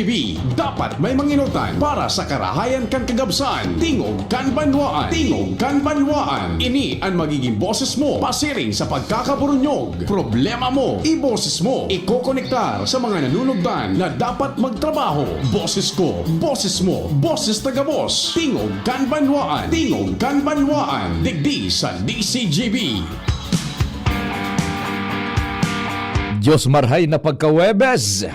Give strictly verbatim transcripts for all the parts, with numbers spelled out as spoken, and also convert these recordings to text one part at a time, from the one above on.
P. Dapat may manginutan para sa karahayan kan kagabsan. Tingog kan banwaan. Tingog kan banwaan. Ini an magiging boses mo pasiring sa pagkakaburunyog. Problema mo, iboses mo. Ikokonektar sa mga nanunugdan na dapat magtrabaho. Boses ko, boses mo, boses ta gabos. Tingog kan banwaan. Tingog kan banwaan. Digdi sa D C G B. Diyos marhay na pagka-Huwebes.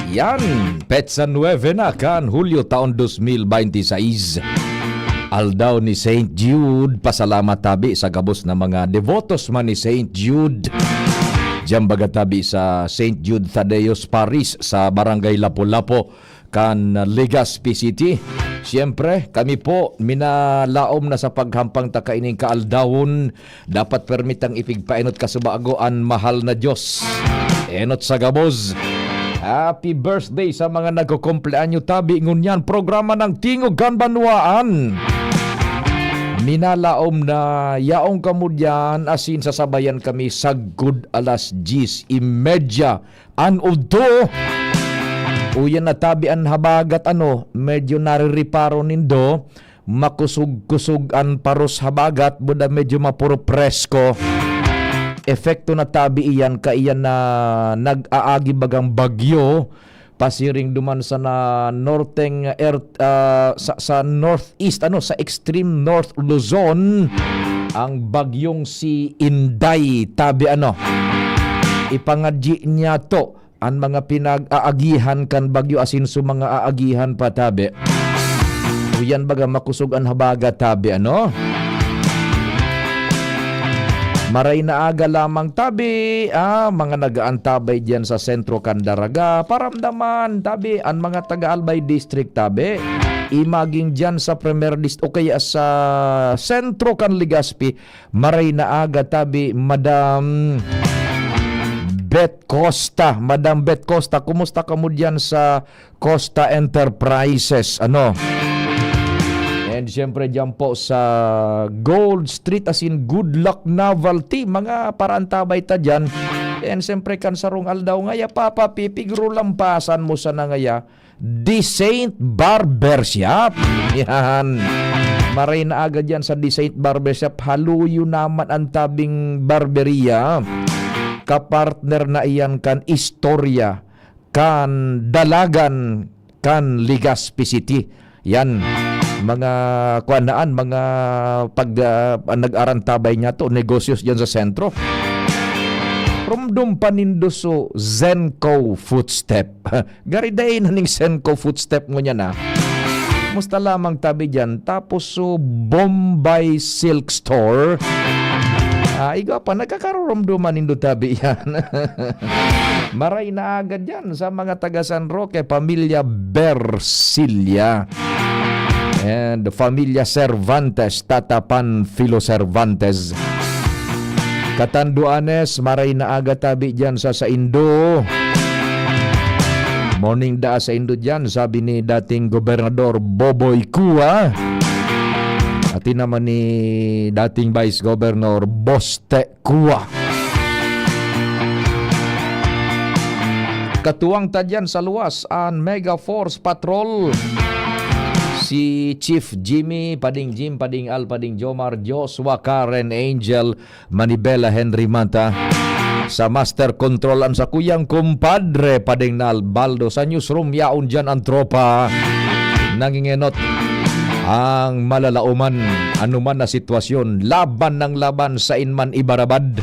Yan, petsa nuebe na kan Hulyo taon dos mil bente seis. Aldaw ni Saint Jude, pasalamat tabi sa gabos na mga devotos man ni Saint Jude. Diyan baga tabi sa Saint Jude Thaddeus Parish sa Barangay Lapu-Lapu kan Legazpi City. Siyempre, kami po, minalaom na sa paghampang ta kaining kaaldawon. Dapat permitang ipigpaenot kasubago an mahal na Diyos. Enot sa gabos. Happy birthday sa mga nagkukumpleanyo tabi ngunyan. Programa ng Tingog kan Banwaan. Minalaom na yaong kamo diyan, asin sasabayan kami sagkod alas diyes y media an udto. Uyan na tabi an habagat, ano, medyo naririparo nindo, makusog-kusog an paros habagat, buda medyo mapuro presko. Epekto na tabi iyan, kaiyan na nag-aagi bagang bagyo, pasiring duman sa na norteng air, ah, sa, sa northeast, ano, sa extreme north Luzon, ang bagyong si Inday, tabi, ano. Ipangadyi niya to an mga pinag-aagihan kan bagyo asin sa mga aagihan pa tabi. Uyan baga makusog an habagat tabi, ano? Maray na aga lamang tabi, ah, mga nag-aantabay diyan sa sentro kan Daraga. Paramdaman, tabi, an mga taga Albay District, tabi. Imaging diyan sa Premier Dist o kaya sa sentro kan Legazpi, maray na aga tabi, Madam Beth Costa. Madam Beth Costa, kumusta kamo diyan sa Costa Enterprises, ano? And siyempre, diyan po sa Gold Street, asin Good Luck Novelty, mga parantabay ta diyan. And siyempre, kan sarong aldaw ngaya, Papa P, pigro lampasan mo sana ngaya, The Saint Barbershop. Yan. Maray na aga diyan sa The Saint Barbershop, haluyo naman an tabing barberia. Kapartner na iyan kan istorya kan dalagan kan Legazpi City. Yan, mga kuan na an, mga pag, ah, nag-arantabay niya to, negosyo diyan sa sentro. Rumdom pa nindo so Zenko Footstep. Gari dai na ning Zenko Footstep ngunyan, ah. Musta lamang tabi diyan. Tapos so Bombay Silk Store. Ah, igwa pa, nagkakarurumduman nindo tabi yan. Maray na aga diyan sa mga taga San Roque, Pamilya Bersilia and Familia Cervantes, Tata Panfilo Cervantes. Catanduanes, maray na aga tabi diyan sa saindo. Morning da saindo diyan, sabi ni dating Gobernador Boboy Cua. Pati naman ni dating Vice Governor Boste Cua. Katuwang ta diyan sa luwas an Mega Force Patrol. Si Chief Jimmy, Pading Jim, Pading Al, Pading Jomar, Joshua, Karen, Angel, Manibela, Henry Mata. Sa Master Control, ang sakuyang kumpadre, Pading Nal Baldo. Sa newsroom, yaon diyan ang tropa. Nangingenot ang malalaoman, anuman na sitwasyon, laban ng laban, sain man ibarabad.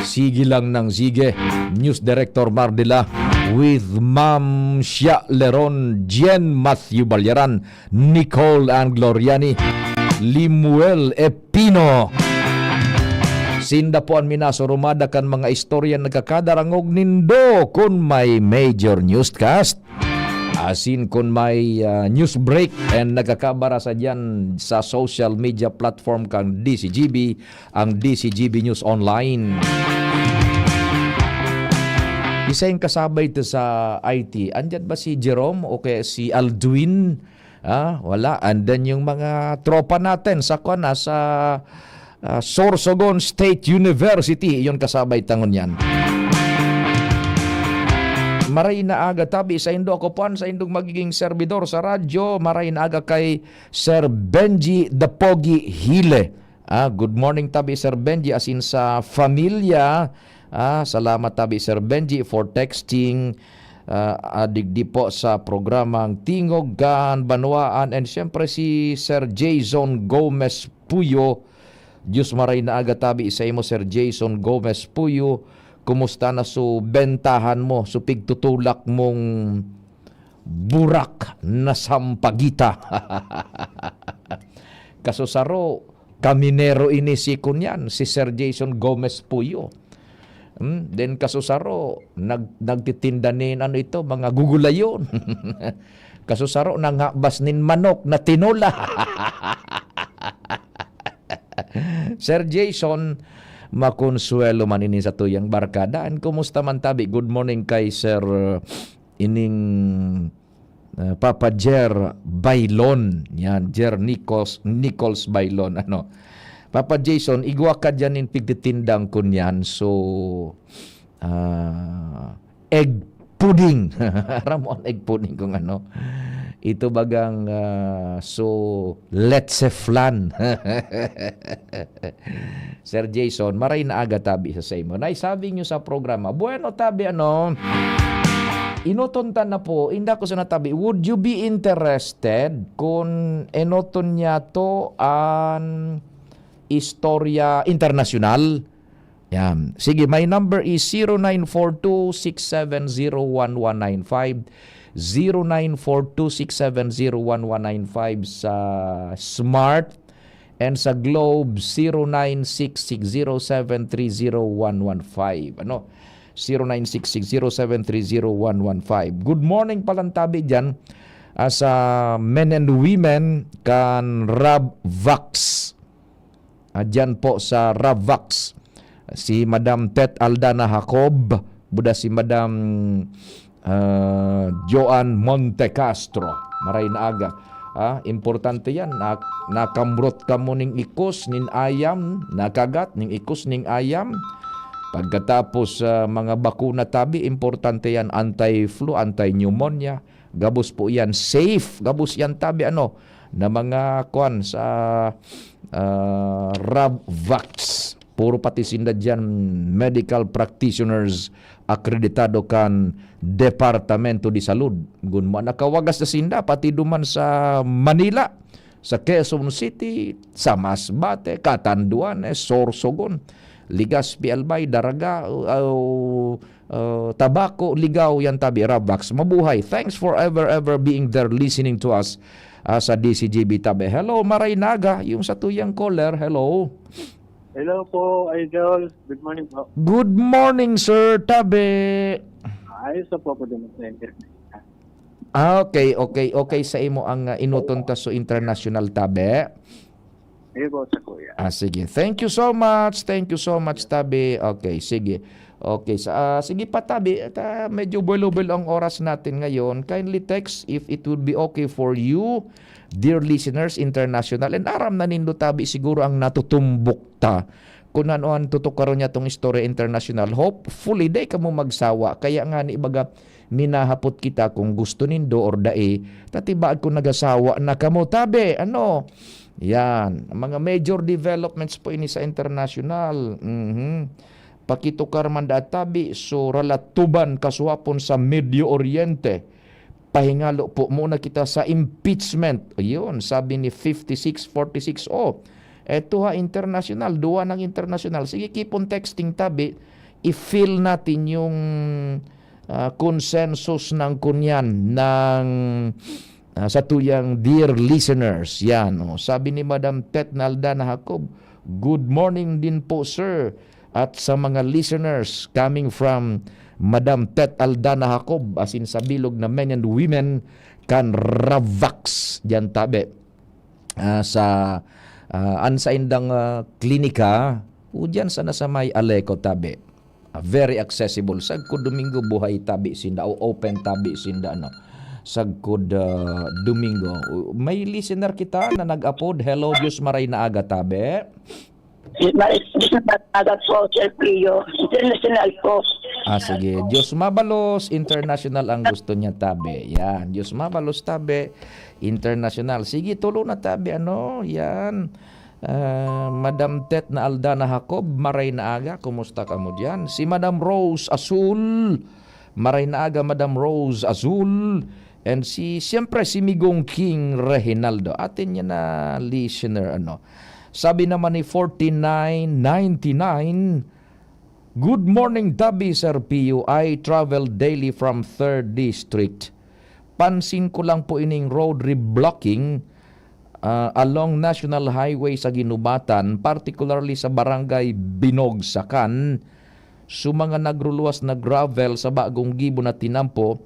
Sige lang ng sige. News Director Mardila with Ma'am Shia Leron, Jen Matthew Balyaran, Nicole and Gloriani, Limuel Epino. Sinda po an minasurumada kan mga istorya nagkakadarangog nindo kun may major newscast. Asin kun may, ah, news break and nagkakabara sa diyan sa social media platform kang D C G B, ang D C G B News Online. Isa yung kasabay to sa I T. Andyan ba si Jerome o kaya si Aldwin? Ah, wala. And then yung mga tropa natin sa, kwan, ah, sa, ah, Sorsogon State University, yun kasabay tangon yan. Maray na aga tabi saindo, ako po an saindong magiging serbidor sa radyo. Maray na aga kay Sir Benji the Pogi Hile. Ah, good morning tabi, Sir Benji, asin sa familia. Ah, salamat tabi, Sir Benji, for texting. Ah, ah, digdi po sa programang Tingog kan Banwaan, and siyempre si Sir Jason Gomez Puyo. Diyos maray na aga tabi sa imo, Sir Jason Gomez Puyo. Kumusta na so bentahan mo, so pigtutulak mong burak na sampagita? Kasusaro, kaminero ini si kunyan, si Sir Jason Gomez Puyo. Hmm, then kasusaro, nag-, nagtitinda nin ano ito, mga gugulayon. Kasusaro, nanghabas nin manok na tinola. Sir Jason, makonsuelo man ini sa tuyang barkada. And kumusta man tabi? Good morning kay Sir, uh, ining, uh, Papa Jer Bailon. Yan, Jer Nichols, Nichols Bailon. Ano? Papa Jason, igwa ka dyan in pigtitindang kunyan. So, ah, egg pudding. Aram mo ang egg pudding kung ano? Ito bagang, ah, so, letse flan. Sir Jason, maray na aga tabi sa saimo. Naisabi nyo sa programa. Bueno, tabi ano, inuton ta na po, inda ko sa natabi, would you be interested kung enoton niya to an istorya internasyonal? Yan. Sige, my number is zero nine four two six seven zero one one nine five, zero nine four two six seven zero one one nine five sa Smart, and sa Globe, zero nine six six zero seven three zero one one five. Ano? Zero nine six six zero seven three zero one one five. Good morning palantabi dyan, ah, sa men and women kan Ravvax. Ah, dyan po sa Ravvax. Si Madam Tet Aldana Jacob, buda si Madam, ah, Joan Montecastro. Maray na aga. Ah, importante yan. Na-, nakamrot kamo ning ikos nin ayam, nakagat ning ikos ning ayam. Pagkatapos, ah, mga bakuna tabi, importante yan, anti-flu, anti-pneumonia. Gabos po yan, safe. Gabos yan tabi, ano, na mga kwan sa, ah, Ravvax. Puro pati sinda diyan medical practitioners akreditado kan Departamento de Salud. Gun mo nakawagas na sinda, pati duman sa Manila, sa Quezon City, sa Masbate, Catanduanes, Sorsogon, Legazpi, Albay, Daraga, uh, uh, Tabaco, Ligao, yan tabi, Ravvax. Mabuhay. Thanks for ever, ever being there listening to us, ah, sa D C G B tabi. Hello, Maray Naga, yung sa tuyang caller. Hello. Hello po, Idol. Good morning po. Good morning, Sir Tabe. Ayos na po ako din sa internet. Ah, okay, okay, okay sa imo ang, ah, inuton ta so international, Tabe. Ayun po, sa kuya. Ah, sige. Thank you so much. Thank you so much, Tabe. Okay, sige. Okay, sa, ah, sige pa, Tabe. At, ah, medyo buwelo-buwelo ang oras natin ngayon. Kindly text if it would be okay for you, dear listeners, international. And aram na nindo, Tabe, siguro ang natutumbok ta kun ano ang tutukaron niya tong istorya internasyonal. Hopefully, dai kamo magsawa. Kaya nga ni baga, minahapot kita kung gusto nindo or dai, ta tibaad kung nagasawa na kamo, tabi, ano? Yan, mga major developments po ini sa internasyonal. Mhm. Pakitukar man da tabi, so ralatuban kasuhapon sa Medio Oriente. Pahingalo po muna kita sa impeachment. Ayun, sabi ni fifty-six forty-six, oh, eto ha, internasyonal, duwa ng internasyonal. Sige, keep on texting, tabi. I-feel natin yung, ah, consensus ng kunyan, ng, ah, sa tuyang dear listeners. Yan, oh. Sabi ni Madam Tet Nalda na Jacob, "Good morning din po, sir." At sa mga listeners coming from Madam Tet Aldana Jacob, asin sa bilog na men and women kan Ravax diyan tabi. Ah, sa, ah, an saindang, ah, klinika, o diyan sana sa may Aleco tabi. Ah, very accessible. Sagkod Domingo buhay tabi sinda o open tabi sinda, ano. Sagkod, ah, Domingo. May listener kita na nag-apod. Hello, Diyos maray na aga tabi. Maris, Maris, Maris, po, Sir Pio. International po. Ah, sige. Diyos mabalos, international ang gusto niya, tabi. Yan. Diyos mabalos, tabi. International. Sige, tulo na, tabi. Ano? Yan. Ah, Madam Tet na Aldana Jacob, maray na aga. Kumusta ka mo diyan? Si Madam Rose Azul. Maray na aga, Madam Rose Azul. And si, siyempre, si Migong King Reginaldo. Atin niya na listener, ano. Sabi naman ni forty-nine ninety-nine, "Good morning, Tabi, Sir Pio. I travel daily from third District. Pansin ko lang po ining road reblocking, ah, along National Highway sa Guinobatan, particularly sa Barangay Binogsakan. So, mga nagruluwas na gravel sa bagong gibo na tinampo,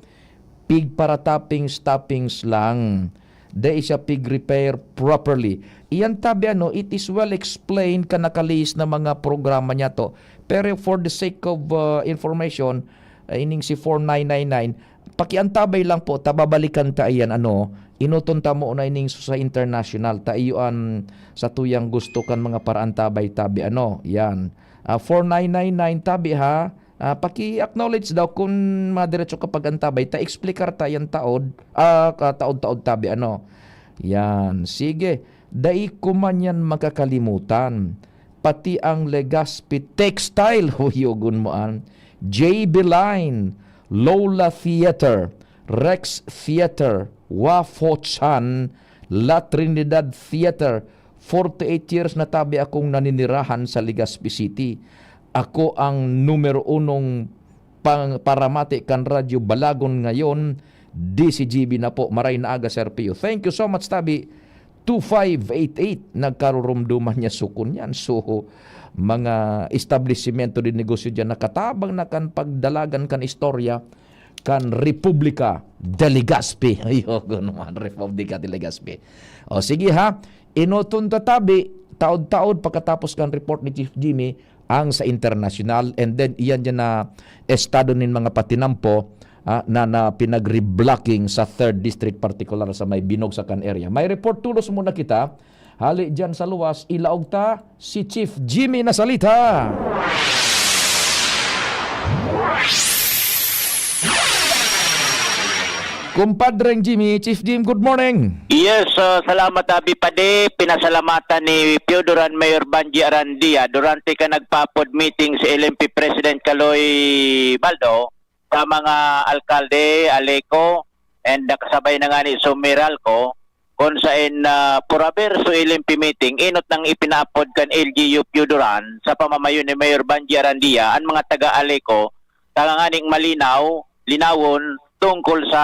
pig para toppings-toppings lang. Dai siya pig repair properly." Iyan, tabi, ano, it is well explained kan nakalihis na mga programa niya to. Pero for the sake of, uh, information, uh, ining si four nine nine nine, pakiantabay lang po, ta babalikan ta iyan, ano, enoton ta mo na ining sa international, ta iyo an satuyang gusto kan mga paraantabay, tabi, ano, yan. Ah, four nine nine nine, tabi, ha? Ah, paki-acknowledge daw kun madiretso ka pag-antabay, ta explicar ta yan taod, ah, ka-, taod-taod, tabi, ano. Yan, sige. Dai ko man yan makakalimutan. Pati ang Legazpi Textile, huyogon mo an. J B Line, Lola Theater, Rex Theater, Wafo Chan, La Trinidad Theater. Forty-eight years na, tabi, akong naninirahan sa Legazpi City. Ako ang numero unong pang-, paramati kan Radyo Balagon ngayon, D C G B na po. Maray na aga, Sir Pio. Thank you so much, tabi. Two five eight eight, nagkarurumduman niya sukon yan. So, mga establisimento de negosyo diyan nakatabang na kan pagdalagan kan istorya kan Republika de Legazpi. Ayoko naman, Republika de Legazpi. O, sige ha, enoton ta tabi, taod-taod pagkatapos kan report ni Chief Jimmy, ang sa internasyonal, and then iyan diyan na estado nin mga patinampo, ah, na, na pinag-reblocking sa third District, partikular sa may Binogsakan area. May report tulos muna kita. Hali diyan sa luwas, ilaog ta si Chief Jimmy na salita. Kumpadreng Jimmy, Chief Jim, good morning. Yes, ah, salamat, Abi Padi. Pinasalamatan ni Piodoran Mayor Banji Arandia durante ka nagpaapod meeting si L M P President Kaloy Baldo sa mga alkalde, ALECO, and nakasabay na nga ni Sumiralco, kung saen, ah, pura verso L M P meeting, enot nang ipinaapod kan L G U Piodoran sa pamamayo ni Mayor Banji Arandia, an mga taga ALECO, tanganing malinaw, linawon, tungkol sa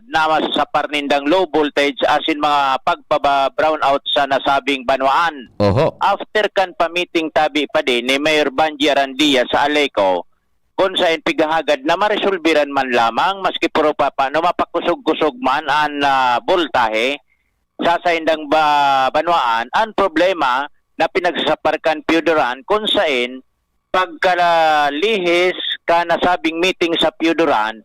namasasapar nindang low voltage asin mga pagpaba-brownout sa nasabing banwaan. Oho. After kan pamiting tabi pa din ni Mayor Banji Arandia sa ALECO, kung saen pighahagad na maresolbiran man lamang, maski puro pa, paano mapakusog-kusog man an, ah, boltahe sa saindang ba-, banwaan, ang problema na pinagsasapar kan Piodoran, kung saen pagkalihis ka nasabing meeting sa Piodoran,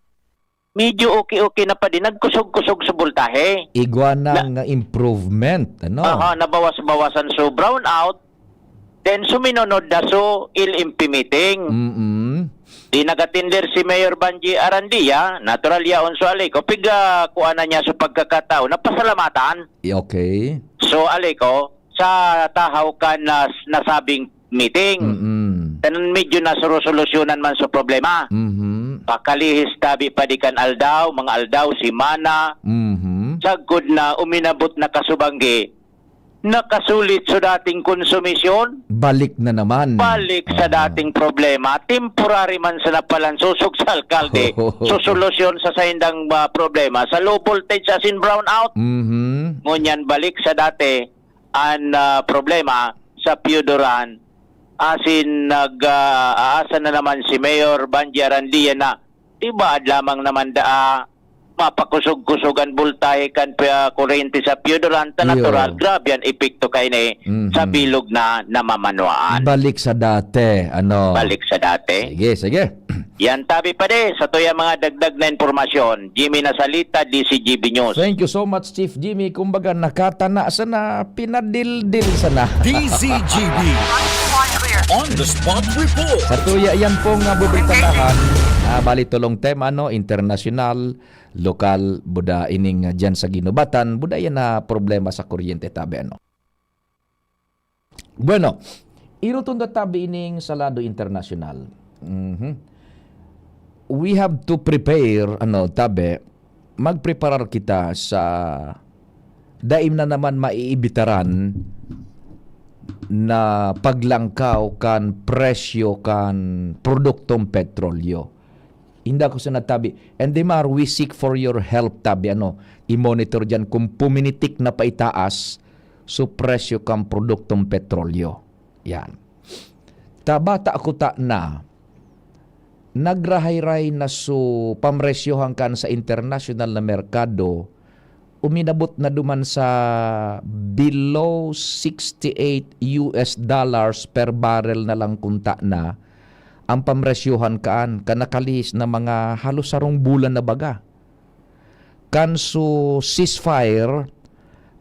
medyo okay-okay na pa din, nagkusog-kusog sa boltahe. Igwa Na- nang improvement, ano? Aha, nabawas-bawasan. So, brown out, then suminunod na so L M P meeting. Mm-mm. Di nagatinder si Mayor Banji Arandia, natural yaon so ALECO, piga kuan na niya so pagkakataon na pasalamatan. Okay. So, ALECO, sa tahaw kan nas-, nasabing meeting. Mm-mm. Tanan medyo nasurusolusyonan man so problema. Mhm. Pakalihis tabi pa di kan aldaw, mga aldaw, semana. Mhm. Sagkod na uminabot na kasubanggi, nakasulit so dating konsumisyon. Balik na naman. Balik sa Oo. dating problema. Temporary man sa napalansosog sa alkalde. Oo. So, solusyon sa saindang, ah, problema, sa low voltage asin brownout. Mhm. Ngunyan, balik sa dati an, ah, problema sa Piodoran. Asin nag, ah, aasa na naman si Mayor Banji Arandia na tibaad lamang naman daa mapakusog-kusog an boltahe kan pa-, kuryente sa Piodoran, ta Iyo. natural, grabe an epekto kaini Mhm. sa bilog na namamanwaan. Balik sa dati, ano? Balik sa dati. Sige, sige. Yan, tabi pa di, sa tuya mga dagdag na impormasyon, Jimmy Nasalita, D C G B News. Thank you so much, Chief Jimmy. Kumbaga, nakatana sana, pinadildil sana. D C G B. On the spot report. Sa tuya, iyan pong, ah, bubutandahan, ah, bali tolong tema, no? Internasyonal, lokal, buda ining, ah, dyan sa ginubatan, buda yan na problema sa kuryente, tabi, ano? Bueno, irutunda tabi ining sa lado internasyonal. Mhm. We have to prepare, ano, tabi, magpreparar kita sa dai na naman maiibitaran na paglangkaw kan presyo kan produktong petrolyo. Inda ko sa natabi, and Dimar, we seek for your help, tabi, ano, i-monitor dyan kung puminitik na paitaas so presyo kan produktong petrolyo. Yan. Tabata kuta na, nagrahay-ray na so pamresyohan kan sa internasyonal na merkado, uminabot na duman sa below sixty-eight U S dollars per barrel na lang kunta na ang pamresyohan kaan, kan nakalihis na mga halos sarong bulan na baga. Kan so ceasefire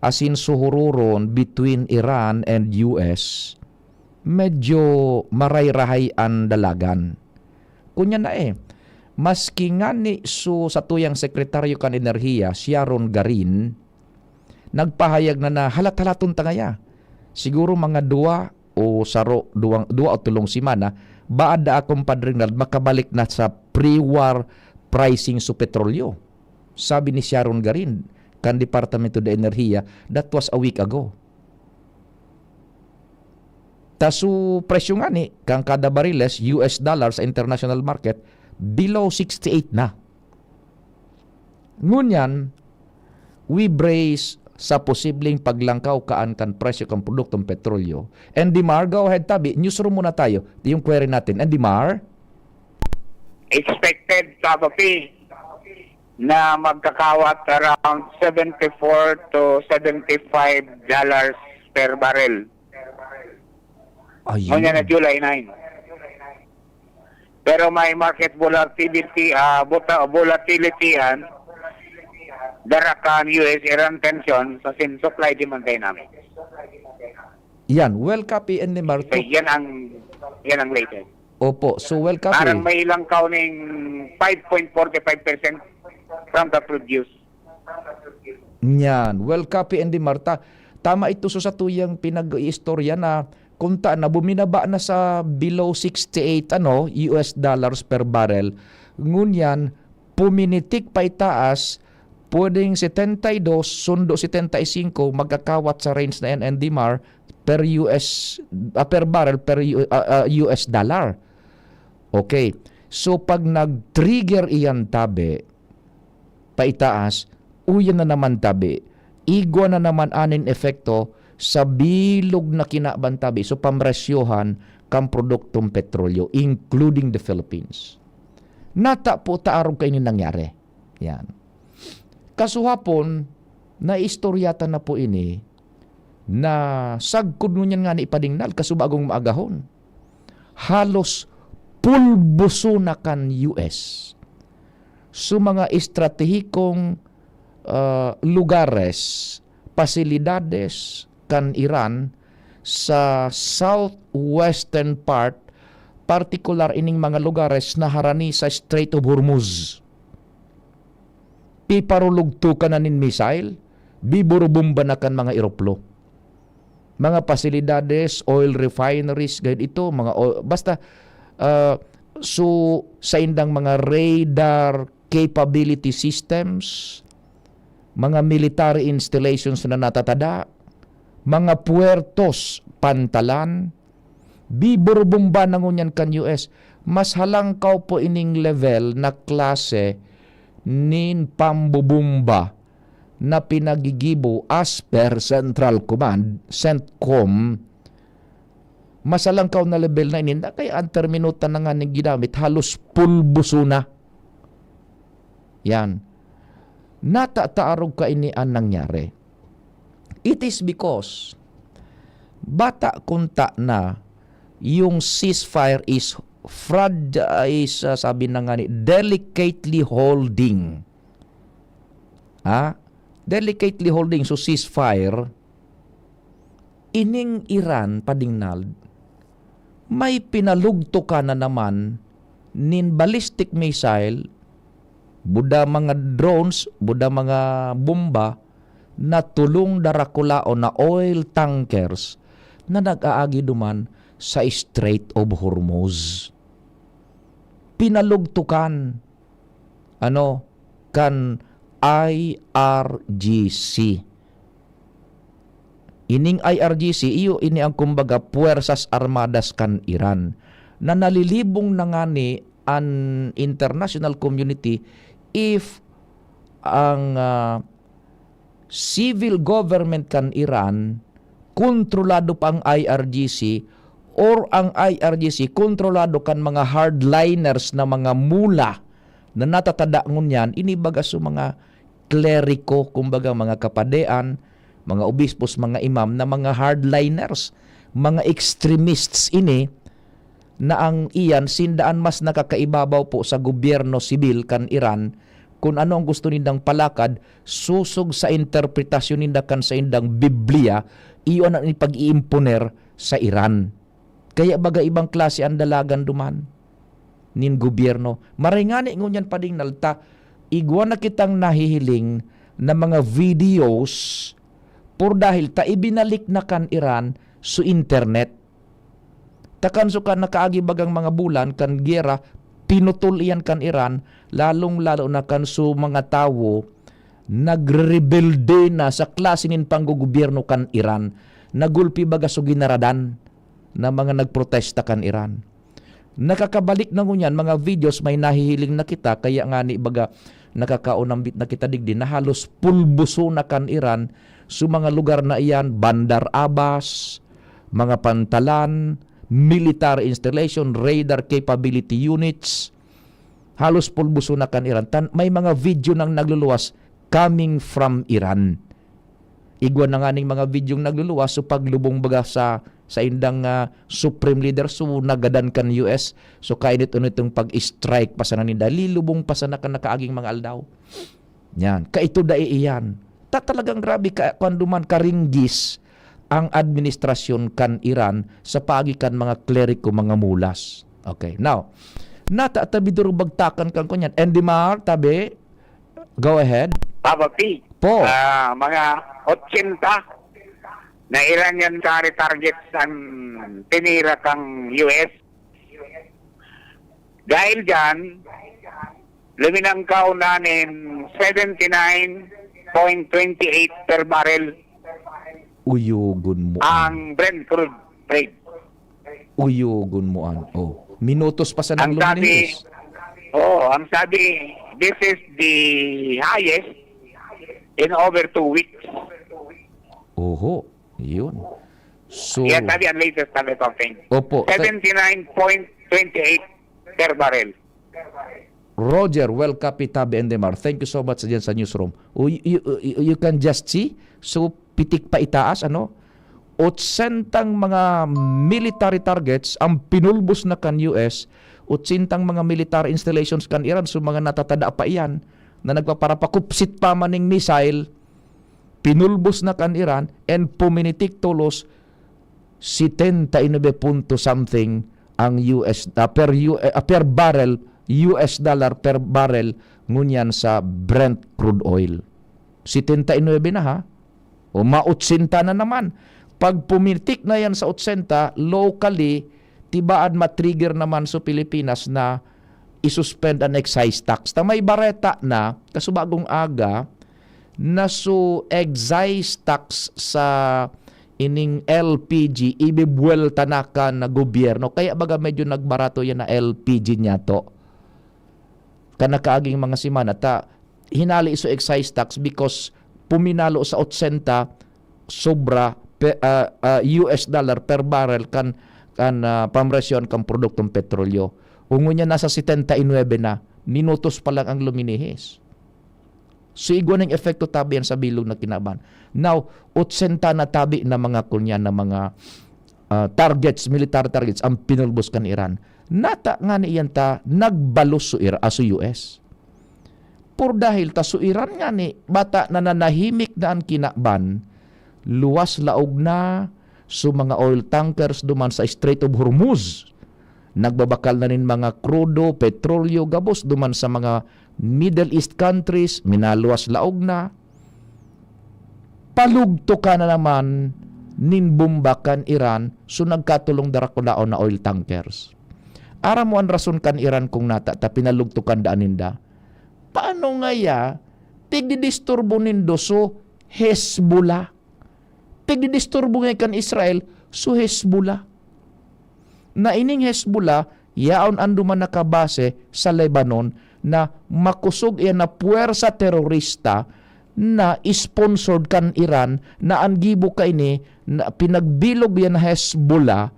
asin so huroron between Iran and U S, medyo maray-rahay an dalagan. Kunya na eh, maski ngani so satuyang sekretaryo kan enerhiya, si Aaron Garin, nagpahayag na na halat-halaton ta ngaya. Siguro mga duwa o saro, duwang, duwa o tolong semana, baad daa, Compadre Ronald, makabalik na sa pre-war pricing so petrolyo. Sabi ni Sharon Garin, kan Departamento de Enerhiya, that was a week ago. Ta so presyo ngani, kan kada bariles, U S dollar sa international market, below sixty-eight na. Ngunyan, we brace sa posibleng paglangkaw kaan kan presyo kan produktong petrolyo. And Dimar, go ahead, tabi, newsroom muna tayo. Yung query natin. And Dimar? Expected, Papa P, na magkakawat around seventy-four to seventy-five dollars per barrel. Ayun. Ngunyan na July nine. Pero may market volatility, ah, vota-, volatility yan, dara kan U S Iran tension sa sin supply demand dynamics. Yan, well copy and Dimar. So, yan ang, yan ang latest. Opo, so well copy. Parang may langkaw ning five point forty-five percent from the produce. Yan, well copy and Dimar. Tama ito so satuyang pinag-iistorya na kunta na buminaba na sa below sixty-eight, ano, U S dollars per barrel. Ngunyan, puminitik pa itaas, pwedeng setenta y dos, sundo setenta y cinco, magkakawat sa range na yan, and Dimar, per U S, ah, per barrel, per U-, ah, ah, U S dollar. Okay. So, pag nag-trigger iyan, tabi, paitaas, uyan na naman, tabi, igwa na naman anin epekto sa bilog na kinaban, tabi, so pamresyohan kan produktong petrolyo, including the Philippines. Nata po ta arog kaini nangyari. Yan. Kasuhapon, naistoryatan na po ini na sagkod ngunyan ngani ipadingnal, kasubagong maagahon. Halos pulbuso na kan U S. So, mga estratehikong, ah, lugares, pasilidades kan Iran sa southwestern part, partikular ining mga lugares na harani sa Strait of Hormuz. Piparulugtukan na nin missile, biburubumba na kan mga eroplo. Mga pasilidades, oil refineries, gayud ito, mga o-, basta, ah, so, saindang mga radar capability systems, mga military installations na natatada, mga puertos, pantalan, biburubumba na ngunyan kan U S. Mas halangkaw po ining level na klase nin pambubumba na pinagigibo as per Central Command, CENTCOM. Mas halangkaw na level na ini, na kaya ang termino ta na nga ning ginamit, halos pulbuso na. Yan. Nata ta arog kaini an nangyari. It is because bata kunta na yung ceasefire is frag-, is, ah, sabi na nga ni, delicately holding. Ha? Delicately holding. So, ceasefire, ining Iran, padingnal, May pinalugtukan na naman nin ballistic missile, buda mga drones, buda mga bomba, na tulong darakulaon na oil tankers na nag-aagi duman sa Strait of Hormuz. Pinalugtukan, ano, kan I R G C. Ining I R G C, iyo ini ang kumbaga Puwersas Armadas kan Iran, na nalilibong na ngani an international community if ang, ah, civil government kan Iran kontrolado pa ang I R G C, or ang I R G C kontrolado kan mga hardliners na mga mula na natatada ngunyan, ini baga sa mga kleriko, kumbaga mga kapadean, mga obispos, mga imam na mga hardliners, mga extremists ini, na ang iyan sinda an mas nakakaibabaw po sa gobyerno sibil kan Iran, kun ano ang gusto nindang palakad, sosog sa interpretasyon ninda kan saindang Biblia, iyo an ipag-iimponer sa Iran. Kaya baga ibang klase an dalagan duman nin gobyerno. Maray ngani ngunyan pa ding nalta, igwa na kitang nahihiling na mga videos, por dahil ta ibinalik na kan Iran su internet. Ta kan su kan nakaagi bagang mga bulan kan giyera, pinutol iyan kan Iran, lalong-lalo na kan su mga tawo nagrerebelde na sa klase nin panggogobyerno kan Iran. Nagulpi baga su ginaradan na mga nagprotesta kan Iran. Nakakabalik na ngunyan mga videos, may nahihiling na kita, kaya ngani baga nakakaunambit na kita digdi na halos pulbuso na kan Iran su mga lugar na iyan, Bandar Abbas, mga pantalan, military installation, radar capability units. Halos pulbuso na kan Iran. Tan-, may mga video nang nagluluwas coming from Iran. Igwa na nganing mga videong nagluluwas, so paglubong baga sa, sa indang, ah, supreme leader, so nagadan kan U S, so kainit-init itong pag-strike pa sana ninda, lilubong pa sana kan nakaaging mga aldaw. Yan. Kaito dai iyan. Ta talagang grabe ka, kwan duman, karinggis ang administrasyon kan Iran sa paagi kan mga kleriko, mga mulas. Okay. Now, nata tabi duro bagtakan kan kunyan. Endemar, tabi, go ahead. Papa P, Po. ah, mga otsenta na Iranian military targets ang tinira kang U S. Dahil dyan, luminangkaw na nin seventy nine point twenty eight per barrel Uyogon mo an. ang Brent crude trade. Uyogon mo an. Oh. Minutos pa sana Ang sabi, luminihis. oh, ang sabi, this is the highest in over two weeks. Oho. Yun. So, Yan, sabi ang latest na reporting. Opo. Sa seventy nine point twenty eight per barrel. Roger, well copy, Tabi Endemar. Thank you so much dyan sa newsroom. O, you, you, you, you can just see, so pitik pa itaas, ano? Otsentang mga military targets ang pinulbos na kan U S, otsentang mga military installations kan Iran, so mga natatada pa iyan, na nagpaparapakupsit pa maning missile, pinulbos na kan Iran, and puminitik tolos, setenta y nueve punto something ang U S, ah, per U-, ah, per barrel, U S dollar per barrel ngunyan sa Brent crude oil. Setenta y nuebe na, ha? O, ma-otsenta na naman. Pag pumitik na yan sa otsenta, locally, tibaad ma-trigger naman sa Pilipinas na i-suspend an excise tax. Ta may bareta na, kasubagong aga, na so excise tax sa ining L P G, ibibuwelta na kan gobyerno. Kaya baga medyo nagbarato yan na L P G niyato. Kan nakaaging mga semana, ta hinali so excise tax because puminalo sa otsenta sobra pe-, ah, ah, U S dollar per barrel kan, kan, ah, pamresyon kan produktong petrolyo. Ngunyan nasa setenta y nuebe na, minutos pa lang ang luminihis. So, igwa ning epekto tabi yan sa bilog na kinaban. Now, otsenta na tabi na mga kunya na mga, ah, targets, military targets ang pinulbos kan Iran. Nata nga ni iyan ta nagbalos so Ira-, ah, so U S. Por dahil ta so Iran nga ni bata nananahimik na an kinaban, luwas laog na, So, mga oil tankers duman sa Strait of Hormuz, nagbabakal na nin mga krudo, petrolyo, gabos duman sa mga Middle East countries, minaluwas laog na. Palugtokan na naman nin bomba kan Iran, so nagkatulong darakulaon na oil tankers. Aram mo an rason kan Iran kung nata ta pinalugtokan daan ninda? Paano ngaya tigdidisturbo nindo so Hezbollah? Tigdidisturbo ngaya kan Israel so Hezbollah. Na ining Hezbollah, yaon an duman na kabase sa Lebanon na makosog iyan na puwersa terorista na sponsored kan Iran, na an gibo kaini na pinagbilog iyan na Hezbollah,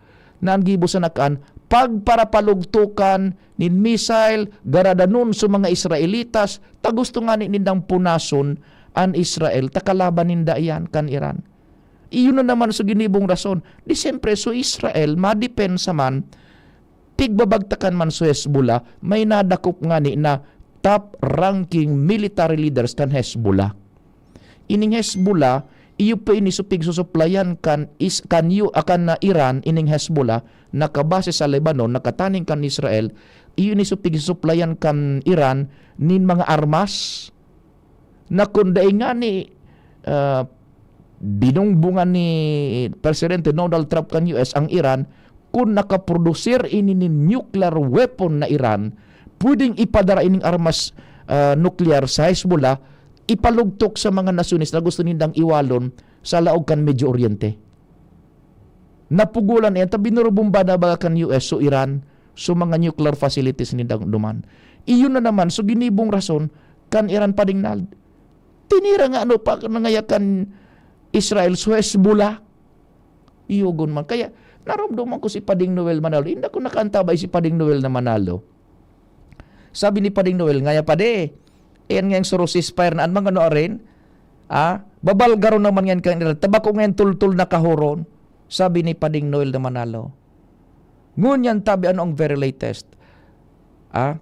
na an gibo sana kan pagparapalugtokan nin missile, garadanon sa mga Israelitas, ta gusto ngani nindang punason an Israel, ta kalaban ninda iyan kan Iran. Iyo na naman so ginibong rason. Di siyempre, so Israel, madepensa man, pigbabagtakan man so Hezbollah, may nadakop ngani na top ranking military leaders kan Hezbollah. Ining Hezbollah, iyo pa ini so pigsusuplayan kan is-, kan yu-, ah, kan, ah, Iran, ining Hezbollah, nakabase sa Lebanon, nakataning kan Israel, iyo ini so pigsusuplayan kan Iran nin mga armas. Na kun dai ngani, ah, binungbungan ni Presidente Donald Trump kan U S ang Iran, kun nakaprodusir ini nin nuclear weapon na Iran, pwedeng ipadara ining armas, ah, nuklear sa Hezbollah, ipalugtok sa mga nasyones na gusto nindang iwalon sa laog kan Medio Oriente. Napugolan iyan, ta binurubomba na baga kan U S so Iran, so mga nuclear facilities nindang duman. Iyon na naman, so ginibong rason kan Iran padingnal. Tinira nga ano pa, nangaya kan Israel, so Hezbollah. Iyogon man. Kaya, naromdoman ko si Pading Noel Manalo. Inda ko nakaantabay si Pading Noel na Manalo. Sabi ni Pading Noel, "Ngaya, padi, ayan ngayang suro ceasefire na an mga ano arin, ah, babalgaron naman ngayan kan Iran. Tabako ngayan tultol na kahoron," sabi ni Pading Noel na Manalo. Ngunyan tabi, ano ang very latest? Ah,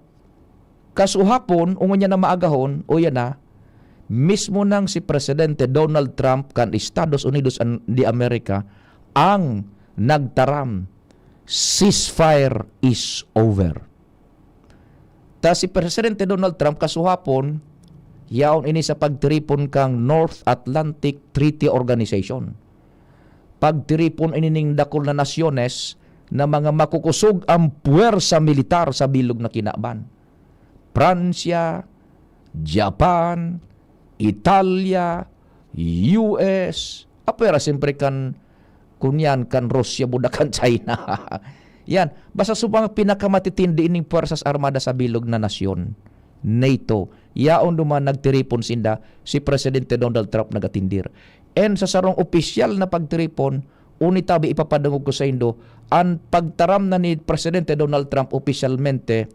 kasuhapon, o ngunyan na maagahon, o yan na, mismo nang si Presidente Donald Trump kan Estados Unidos an-, de America ang nagtaram, "Ceasefire is over." Ta si Presidente Donald Trump kasuhapon, yaon ini sa pagtiripon kan North Atlantic Treaty Organization. Pagtiripon ini ning dakul na nasyones na mga makukusog ang puwersa militar sa bilog na kinaban. Pransya, Japan, Italia, U S, apwera siyempre kan, kun yan, kan Russia, buda kan China. Yan, basta sa mga pinakamatitindi ining puwersas armada sa bilog na nasyon, NATO. Yaon duman nagtiripon sinda, si Presidente Donald Trump nagatindir. And sa sarong opisyal na pagtiripon, uni tabi ipapadangog ko saindo, an pagtaram na ni Presidente Donald Trump opisyalmente,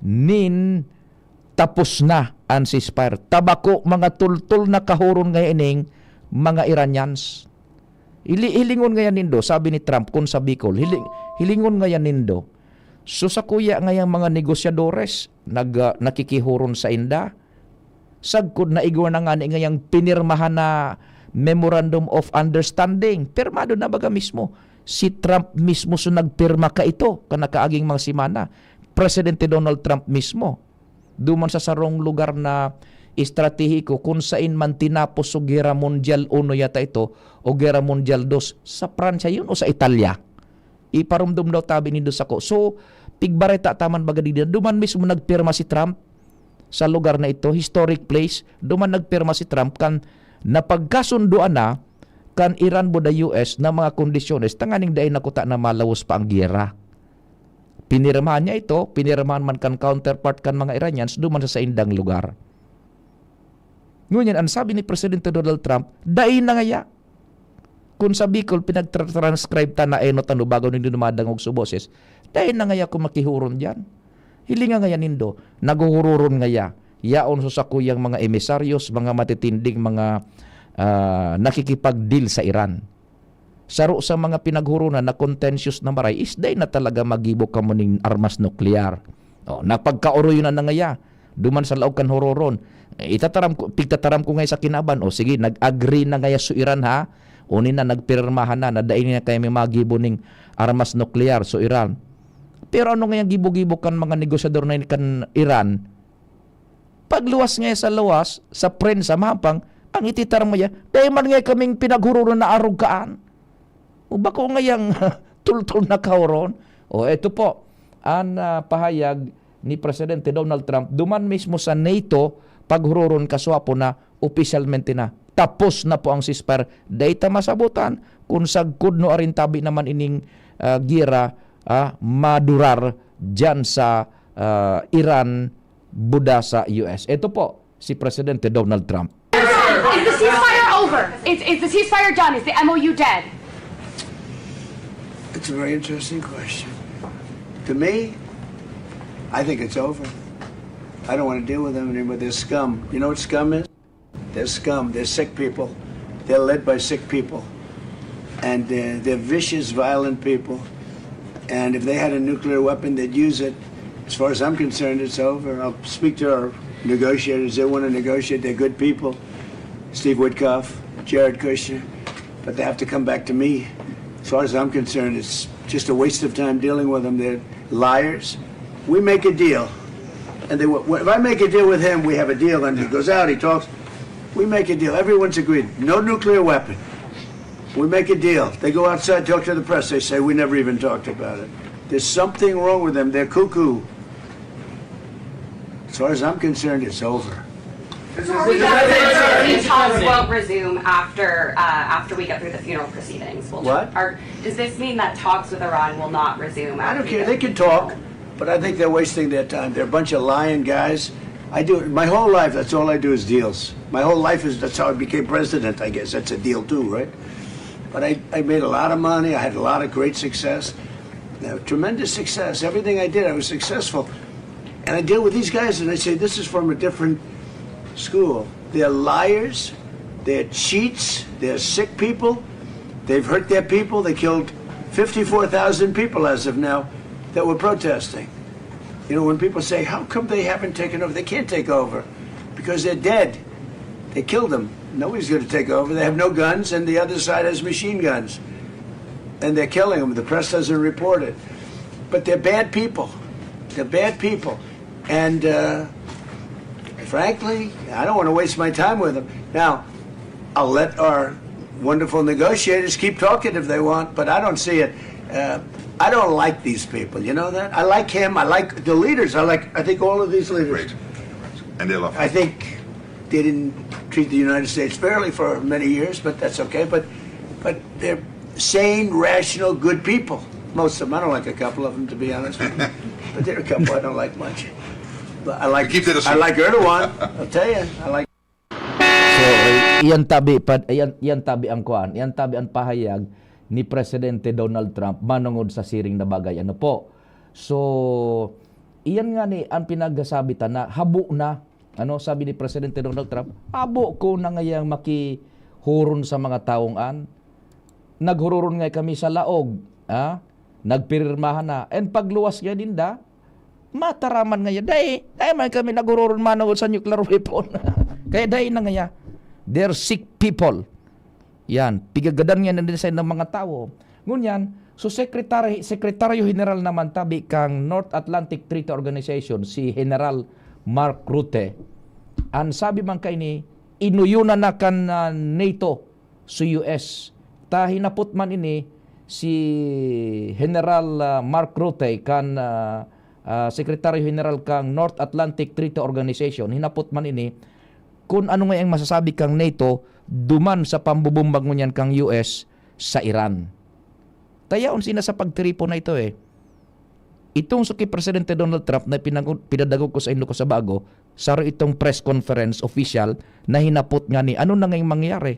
nin tapos na an ceasefire. Tabako, mga tultol na kahoron ngaya ining mga Iranians. Hili-, hilingon ngaya nindo, sabi ni Trump, kun sa Bicol, hiling-, hilingon ngaya nindo. So, sakuya ngayang mga negosyadores, nag-, ah, nakikihoron sainda. Sagkod na igwa na ngani ngayang pinirmahan na Memorandum of Understanding. Pirmado na baga mismo. Si Trump mismo so nagpirma kaito, kan nakaaging mga semana. Presidente Donald Trump mismo. Duman sa sarong lugar na estratehiko, kun sain man tinapos so Gera Mundial Uno yata ito, o Gera Mundial Dos, sa Pransya yun o sa Italya. Iparumdom daw tabi nindo sako. So, pigbareta ta man baga digdi, duman mismo nagpirma si Trump sa lugar na ito, historic place. Duman nagpirma si Trump kan napagkasundoan na kan Iran buda U S na mga kondisyones tanganing dai na kuta na malawos pa ang giyera. Pinirmahan niya ito, pinirmahan man kan counterpart kan mga Iranians duman sa saindang lugar. Ngunyan, an sabi ni Presidente Donald Trump, dai na ngaya. Kun sa Bicol, pinagtra-transcribe ta na enot ano bago nindo madangog so boses, dai na ngaya kun makihoron diyan. Hilinga ngaya nindo, naghuhuroron ngaya. Yaon so sakuyang mga emisaryos, mga matitinding mga, ah, nakikipag-deal sa Iran. Saro sa mga pinaghoronan na contentious na maray is dai na talaga maggibo kamo nin armas nuklear. O, napagkaoroyon na ngaya. Duman sa laog kan hororon. Eh, itataram ko, pigtataram ko ngaya sa kinaban. O, sige, nag-agree na ngaya so Iran, ha? Uni na, nagpirmahan na, na dai na kaya may magibo ning armas nuklear, so Iran. Pero ano nga yung gibo-gibo kan mga negosyador na yun kan Iran? Pagluwas nga sa luwas, sa prensa, mahapang, ang ititarma niya, "Dai man nga kaming pinaghururo na arog kaan." O bako nga yang tultol na kaoron. O eto po, ang, ah, pahayag ni Presidente Donald Trump, duman mismo sa NATO, paghuroron kaswapo na, opisyalmente na. Tapos na po ang ceasefire. Dai ta masabutan kung sagkod no arin tabi naman ining, ah, giyera, ah, madurar dyan sa, ah, Iran, buda sa U S. Ito po, si Presidente Donald Trump. Is the ceasefire over? Is, is the ceasefire done? Is the M O U dead? It's a very interesting question. To me, I think it's over. I don't want to deal with them anymore. They're scum. You know what scum is? They're scum. They're sick people. They're led by sick people. And uh, they're vicious, violent people. And if they had a nuclear weapon, they'd use it. As far as I'm concerned, it's over. I'll speak to our negotiators. They want to negotiate. They're good people. Steve Witkoff, Jared Kushner. But they have to come back to me. As far as I'm concerned, it's just a waste of time dealing with them. They're liars. We make a deal. And they, if I make a deal with him, we have a deal. And he goes out, he talks. We make a deal. Everyone's agreed. No nuclear weapon. We make a deal. They go outside, talk to the press. They say, "We never even talked about it." There's something wrong with them. They're cuckoo. As far as I'm concerned, it's over. So are we talking talks won't resume after, uh, after we get through the funeral proceedings? Will What? Are, does this mean that talks with Iran will not resume? I don't care. They can talk, but I think they're wasting their time. They're a bunch of lying guys. I do my whole life. That's all I do is deals. My whole life is that's how I became president. I guess that's a deal too, right? But I, I made a lot of money. I had a lot of great success. Now, tremendous success. Everything I did, I was successful. And I deal with these guys, and I say, "This is from a different school." They're liars. They're cheats. They're sick people. They've hurt their people. They killed fifty-four thousand people as of now that were protesting. You know, when people say, "How come they haven't taken over?" They can't take over because they're dead. They killed them. Nobody's going to take over. They have no guns, and the other side has machine guns. And they're killing them. The press doesn't report it. But they're bad people. They're bad people. And uh, frankly, I don't want to waste my time with them. Now, I'll let our wonderful negotiators keep talking if they want, but I don't see it. Uh, I don't like these people. You know that? I like him. I like the leaders. I like, I think, all of these leaders. Great. And they love I think they didn't treat the United States fairly for many years, but that's okay. But but they're sane, rational, good people. Most of them. I don't like a couple of them, to be honest with you. But there are a couple I don't like much. But I like Keep it I aside. Like Erdogan. I'll tell you. I like So, iyan tabi pa, iyan, iyan tabi ang kuan, iyan tabi ang pahayag ni Presidente Donald Trump manungod sa siring na bagay. Ano po? So, iyan nga ni ang pinagsasabi ta na habo na. Ano sabi ni Presidente Donald Trump? "Habo ko na ngayang makihuron sa mga taong an. Naghuroron nga kami sa laog, ah? Nagpirirmahan na." And pagluwas nga ninda, mataraman nga yan. Dai, dai man kami naghuroron manungod sa nuclear weapon. Kaya dai na nga yan. They're sick people. Yan, pigagadan nga na din sa ng mga tawo. Ngunyan, so Secretary, Secretaryo General naman tabi kang North Atlantic Treaty Organization, si General Mark Rutte, ang sabi man kaini, inuyunan na kan, ah, NATO, sa U S. Ta hinapot man ini si General, ah, Mark Rutte kan, ah, ah, Secretary General kang North Atlantic Treaty Organization, hinapot man ini kun ano nga ang masasabi kang NATO duman sa pambubomba ngunyan kang U S sa Iran. Tayaon sina sa pagtiripon na ito eh. Itong sa kay Presidente Donald Trump na pinangu-, pinadagog ko sa inyo ko sa bago, saro itong press conference official na hinapot nga ni, "Ano na ngayong mangyayari?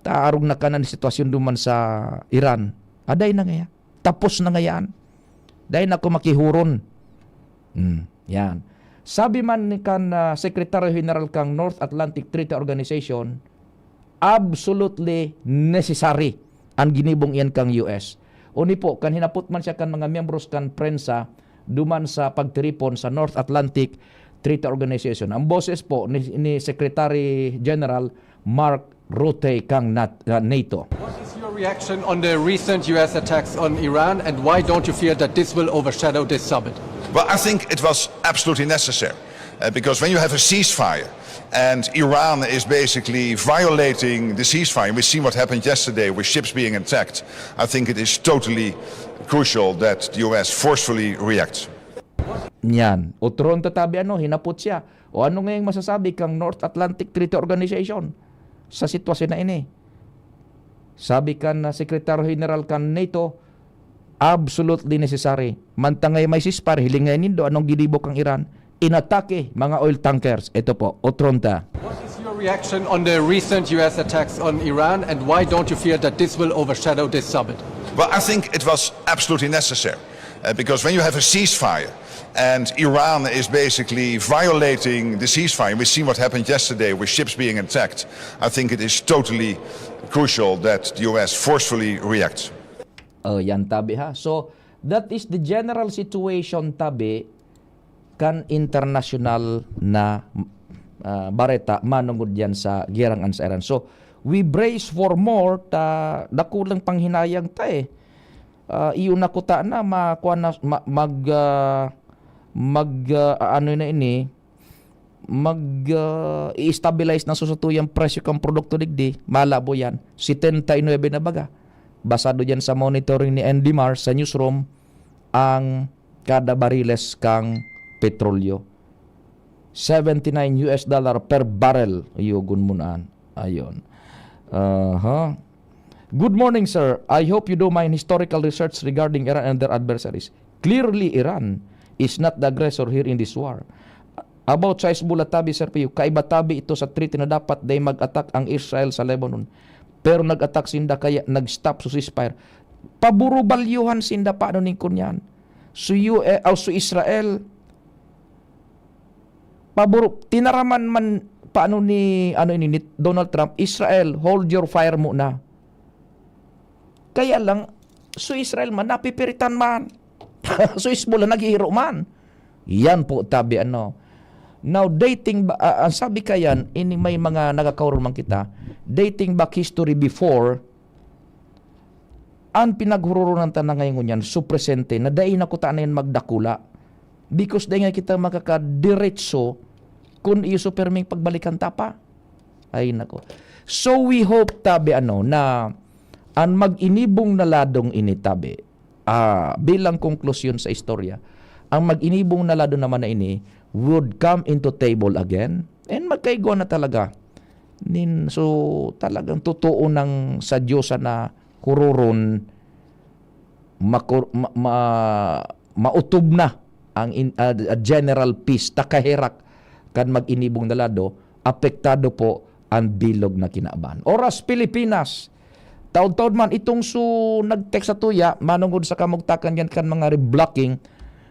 Taarog na kanan sitwasyon duman sa Iran." Aday na ngaya. Tapos na ngayaan. Dai na ako makihuron. Hmm, yan. Sabi man ni kan, ah, Secretary General kang North Atlantic Treaty Organization, absolutely necessary ang ginibong iyan kang U S. Uni po, kan hinapot man siya kan mga miyembros kan prensa duman sa pagtiripon sa North Atlantic Treaty Organization. Ang boses po ni, ni Secretary General Mark rute kan nat-, ah, NATO. What is your reaction on the recent U S attacks on Iran, and why don't you fear that this will overshadow this summit? Well, I think it was absolutely necessary uh, because when you have a ceasefire and Iran is basically violating the ceasefire, we've seen what happened yesterday with ships being attacked. I think it is totally crucial that the U S forcefully reacts. Niyan. Otron ta tabi ano, hinapot siya. O ano ngayong masasabi kang North Atlantic Treaty Organization sa sitwasyon na ini? Sabi kan ah, Secretary General kan NATO, absolutely necessary. Mantangay may ceasefire, hiling ngayon nindo, anong ginibo kang Iran? Inatake mga oil tankers. Ito po, otron ta. What is your reaction on the recent U S attacks on Iran, and why don't you fear that this will overshadow this summit? Well, I think it was absolutely necessary uh, because when you have a ceasefire and Iran is basically violating the ceasefire, we've seen what happened yesterday with ships being attacked. I think it is totally crucial that the U S forcefully reacts. Oh, yan tabi ha. So, that is the general situation tabi kan international na ah, bareta manungod yan sa giyarang an sa Iran. So, we brace for more ta dakulang panghinayang ta eh. Ah, iyo na kuta na makuha na ma, mag ah, mag ah, ano na ini mag ah, i-stabilize na susutuyang presyo kan produkto digdi, malabo yan. Setenta y nuebe na baga. Basado dyan sa monitoring ni Andy Mar sa newsroom, ang kada bariles kang petrolyo. Seventy-nine U S dollar per barrel. Yugon mo naan. Ayon. Aha. Good morning, sir. I hope you do mine historical research regarding Iran and their adversaries. Clearly, Iran is not the aggressor here in this war. About sa Hezbollah tabi, Sir Pio, kaiba tabi ito sa treaty na dapat dai mag-attack ang Israel sa Lebanon. Pero nag-attack sinda kaya nag-stop sa ceasefire. Paburubalyuhan sinda paano ning kunyan. So, U S, o so Israel, paburu, tinaraman man paano ni, ano ini, ni Donald Trump, Israel, hold your fire muna. Kaya lang, so Israel man, napipiritan man. So Hezbollah, naghihiro man. Yan po, tabi ano. Now, dating ba, ah, ang sabi kayan, ini may mga nagkakaroon man kita, dating back history before, ang pinaghuroronan ta na ngayon ngunyan, so presente, na dai na kuta na yan magdakula. Because dai nga kita makakadiretso kun iyo so perming pagbalikan ta pa. Ay nako. So we hope, tabi ano, na ang mag-inibong na ladong ini, tabi, ah, bilang konklusyon sa istorya, ang mag-inibong na lado naman na ini would come into table again and magkaigwa na talaga. Nin, so, talagang totoo nang sa Diyos na kururon, makur, ma, ma, mautob na ang in, ah, general peace, ta kaherak kan mag-inibong na lado, apektado po ang bilog na kinaban. Oras Pilipinas, taod-taod man itong su nag-text sa tuya, manungod sa kamugtakan yan kan mga reblocking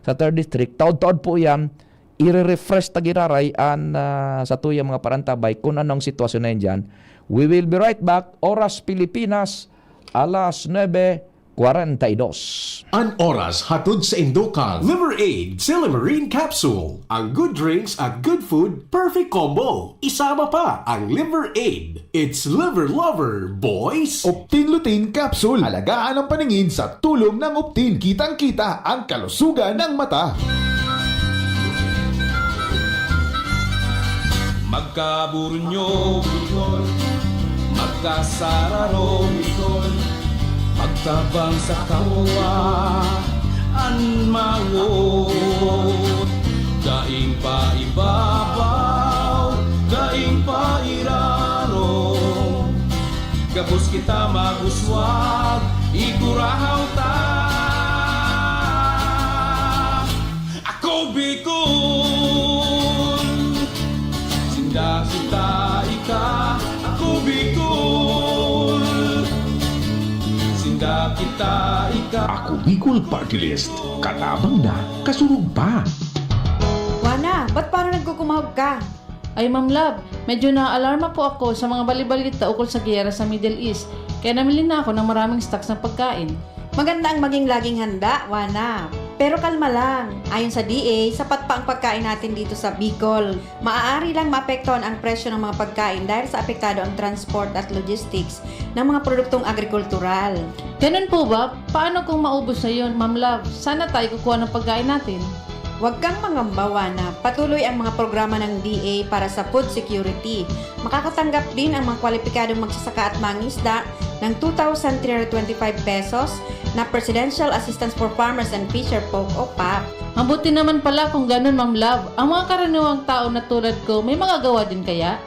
sa third district, taod-taod po yan, ire-refresh ta giraray an, ah, sa tuya mga parantabay kung anong sitwasyon na yan dyan. We will be right back. Oras Pilipinas, alas nuebe kwarenta y dos. An oras hatod sa indo kan Liver Aid Silimarin Capsule. Ang good drinks at good food, perfect combo. Isama pa ang Liver Aid. It's Liver Lover, boys! Optin Lutein Capsule. Alagaan ang paningin sa tulong ng Optin. Kitang-kita ang kalusugan ng mata. Magkaburunyo, Bicol. Magkasararo, Bicol. Magtabang sa kapwa an mawot. Daing paibabaw, daing pairarom. Gabos kita mag-uswag, igurahaw ta. Ako Bicol, sinda kita ika. Ako Bicol, sinda kita ika. Ako Bicol Party List. Katabang na, kasurog pa. Juana, ba't parang nagkukumahog ka? Ay, Ma'am Love, medyo naaalarma po ako sa mga balibalita ukol sa giyera sa Middle East, kaya namili na ako ng maraming stocks ng pagkain. Maganda ang maging laging handa, Juana. Pero kalma lang. Ayon sa D A, sapat pa ang pagkain natin dito sa Bicol. Maaari lang maapektuhan ang presyo ng mga pagkain dahil sa apektado ang transport at logistics ng mga produktong agrikultural. Ganun po ba? Paano kung maubos na yun, Ma'am Love? Saan na tayo kukuha ng pagkain natin? Huwag kang mangamba, Wana. Patuloy ang mga programa ng D A para sa food security. Makakatanggap din ang mga kwalipikadong magsasaka at mangisda ng two thousand three hundred twenty-five pesos na Presidential Assistance for Farmers and Fisher Folk o pap. Mabuti naman pala kung ganun, Ma'am Love. Ang mga karaniwang tao na tulad ko, may magagawa din kaya?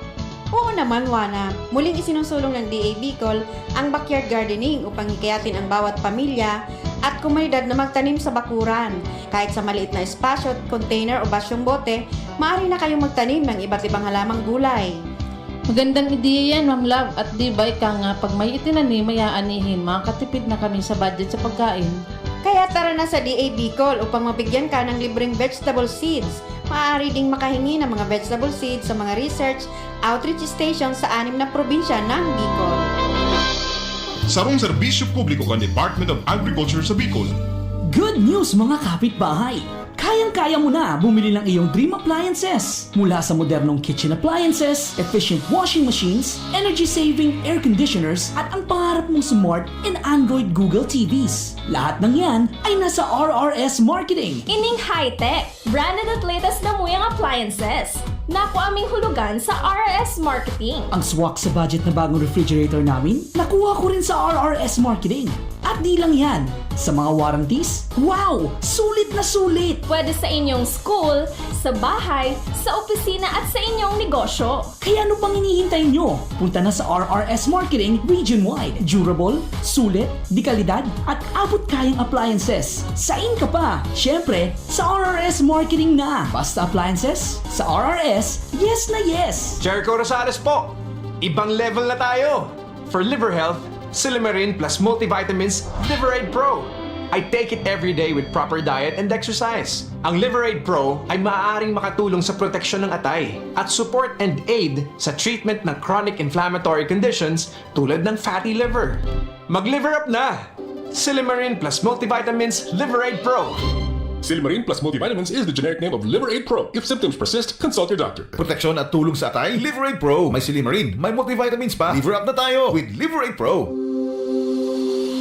Oo naman, Wana. Muling isinusulong ng D A Bicol ang backyard gardening upang hikayatin ang bawat pamilya at komunidad na magtanim sa bakuran. Kahit sa maliit na espasyo, container o basyong bote, maaari na kayong magtanim ng iba't ibang halamang gulay. Magandang ideya yan, Ma'am Love. At di ba ika nga, pag may itinanim, may aanihin, makakatipid na kami sa budget sa pagkain. Kaya tara na sa D A Bicol upang mabigyan ka ng libreng vegetable seeds. Maaari ding makahingi ng mga vegetable seeds sa mga research outreach station sa anim na probinsya ng Bicol. Sarong serbisyo publiko kan Department of Agriculture sa Bicol. Good news, mga kapitbahay! Kayang-kaya mo na bumili ng iyong dream appliances. Mula sa modernong kitchen appliances, efficient washing machines, energy-saving air conditioners, at ang pangarap mong smart and Android Google T Vs. Lahat ng yan ay nasa R R S Marketing. Ining high-tech, branded at latest na muyang appliances. Nakuha ming hulugan sa R S Marketing. Ang swak sa budget na bagong refrigerator namin, nakuha ko rin sa R R S Marketing. At di lang yan, sa mga warranties, wow! Sulit na sulit! Pwede sa inyong school, sa bahay, sa opisina at sa inyong negosyo. Kaya ano pang hinihintay nyo? Punta na sa R R S Marketing region-wide. Durable, sulit, de kalidad, at abot kayang appliances. Sain ka pa? Siyempre, sa R R S Marketing na. Basta appliances, sa R R S, yes na yes! Jericho Rosales po! Ibang level na tayo! For liver health, Silymarin plus multivitamins Liver Aid Pro. I take it every day with proper diet and exercise. Ang Liver Aid Pro ay maaaring makatulong sa proteksyon ng atay at support and aid sa treatment ng chronic inflammatory conditions tulad ng fatty liver. Mag-liver up na! Silymarin plus multivitamins Liver Aid Pro. Silymarin plus multivitamins is the generic name of Liver Aid Pro. If symptoms persist, consult your doctor. Proteksyon at tulong sa atay, Liver Aid Pro. May silymarin, may multivitamins pa. Liver up na tayo with Liver Aid Pro.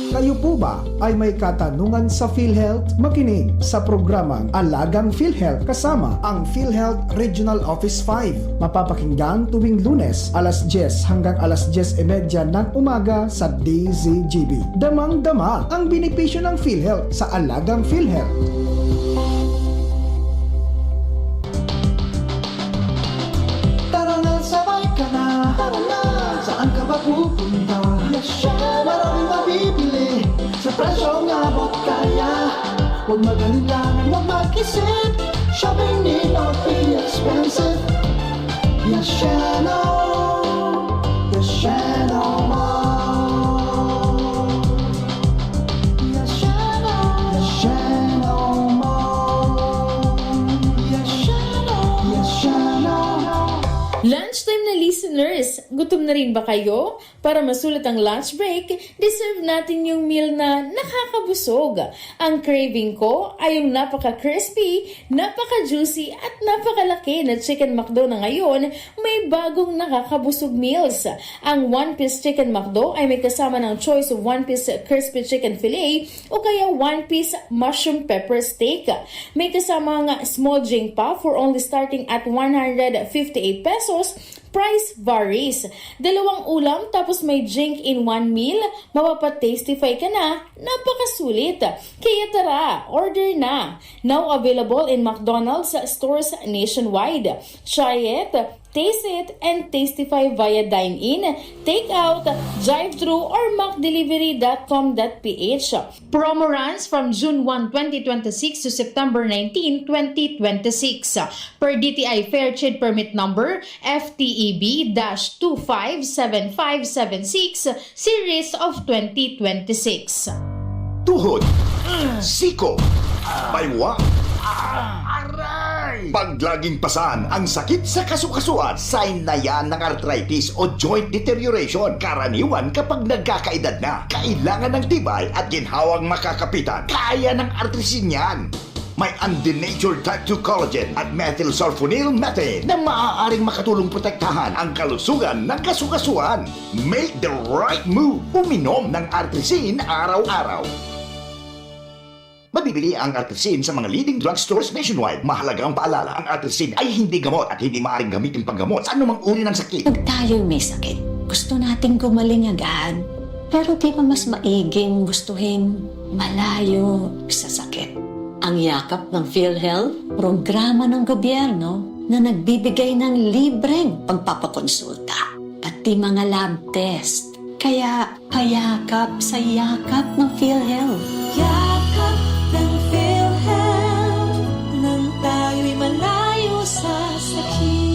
Kayo po ba ay may katanungan sa PhilHealth? Makinig sa programang Alagang PhilHealth kasama ang PhilHealth Regional Office five. Mapapakinggan tuwing Lunes, alas dyes hanggang alas dyes y media ng umaga sa D Z G B. Damang-dama ang benepisyo ng PhilHealth sa Alagang PhilHealth. Tara na, sabay ka na. Tara na. Saan ka ba pupunta? Yes, siya. Maraming mabibili sa presyong abot kaya. Huwag mag-alala, huwag mag-isip. Shopping need not be expensive. Yes, siya, no. Yes, siya, no more. Yes, siya, no. Yes, siya, no more. Yes, siya, no. Yes, siya, no. Lunchtime na listeners, gutom na rin ba kayo? Para masulit ang lunch break, deserve natin yung meal na nakakabusog. Ang craving ko ay yung napaka-crispy, napaka-juicy at napakalaki na Chicken McDo na ngayon may bagong nakakabusog meals. Ang One Piece Chicken McDo ay may kasama ng choice of One Piece Crispy Chicken Fillet o kaya One Piece Mushroom Pepper Steak. May kasamang small drink pa for only starting at one hundred fifty-eight pesos. Price varies. Dalawang ulam tapos may drink in one meal, mapapa-tastify ka na, napakasulit. Kaya tara, order na! Now available in McDonald's stores nationwide. Try it, taste it, and tastify via dine-in, take-out, drive-thru, or mac delivery dot com dot p h. Promo runs from June one, twenty twenty-six to September nineteen, twenty twenty-six. Per D T I Fair Trade Permit Number F T E B dash two five seven five seven six, Series of twenty twenty-six. Tuhod, siko, baywa, aray, Pag laging pasan ang sakit sa kasukasuan, sign na yan ng arthritis o joint deterioration. Karaniwan kapag nagkakaedad na, kailangan ng tibay at ginhawang makakapitan. Kaya ng Artrisin yan. May undenatured type two collagen at methylsulfonyl methane na maaaring makatulong protektahan ang kalusugan ng kasukasuan. Make the right move. Uminom ng Artrisin araw-araw. Mabibili ang Artrisin sa mga leading drugstores nationwide. Mahalagang paalala, ang Artrisin ay hindi gamot at hindi maaaring gamitin panggamot sa anumang uri ng sakit. Pag tayo'y may sakit, gusto nating gumaling agad. Pero di ba mas maiging gustuhin malayo sa sakit? Ang Yakap ng PhilHealth, programa ng gobyerno na nagbibigay ng libreng pagpapakonsulta, pati mga lab test. Kaya payakap sa Yakap ng PhilHealth. Yakap ng PhilHealth, nang tayo'y malayo sa sakit.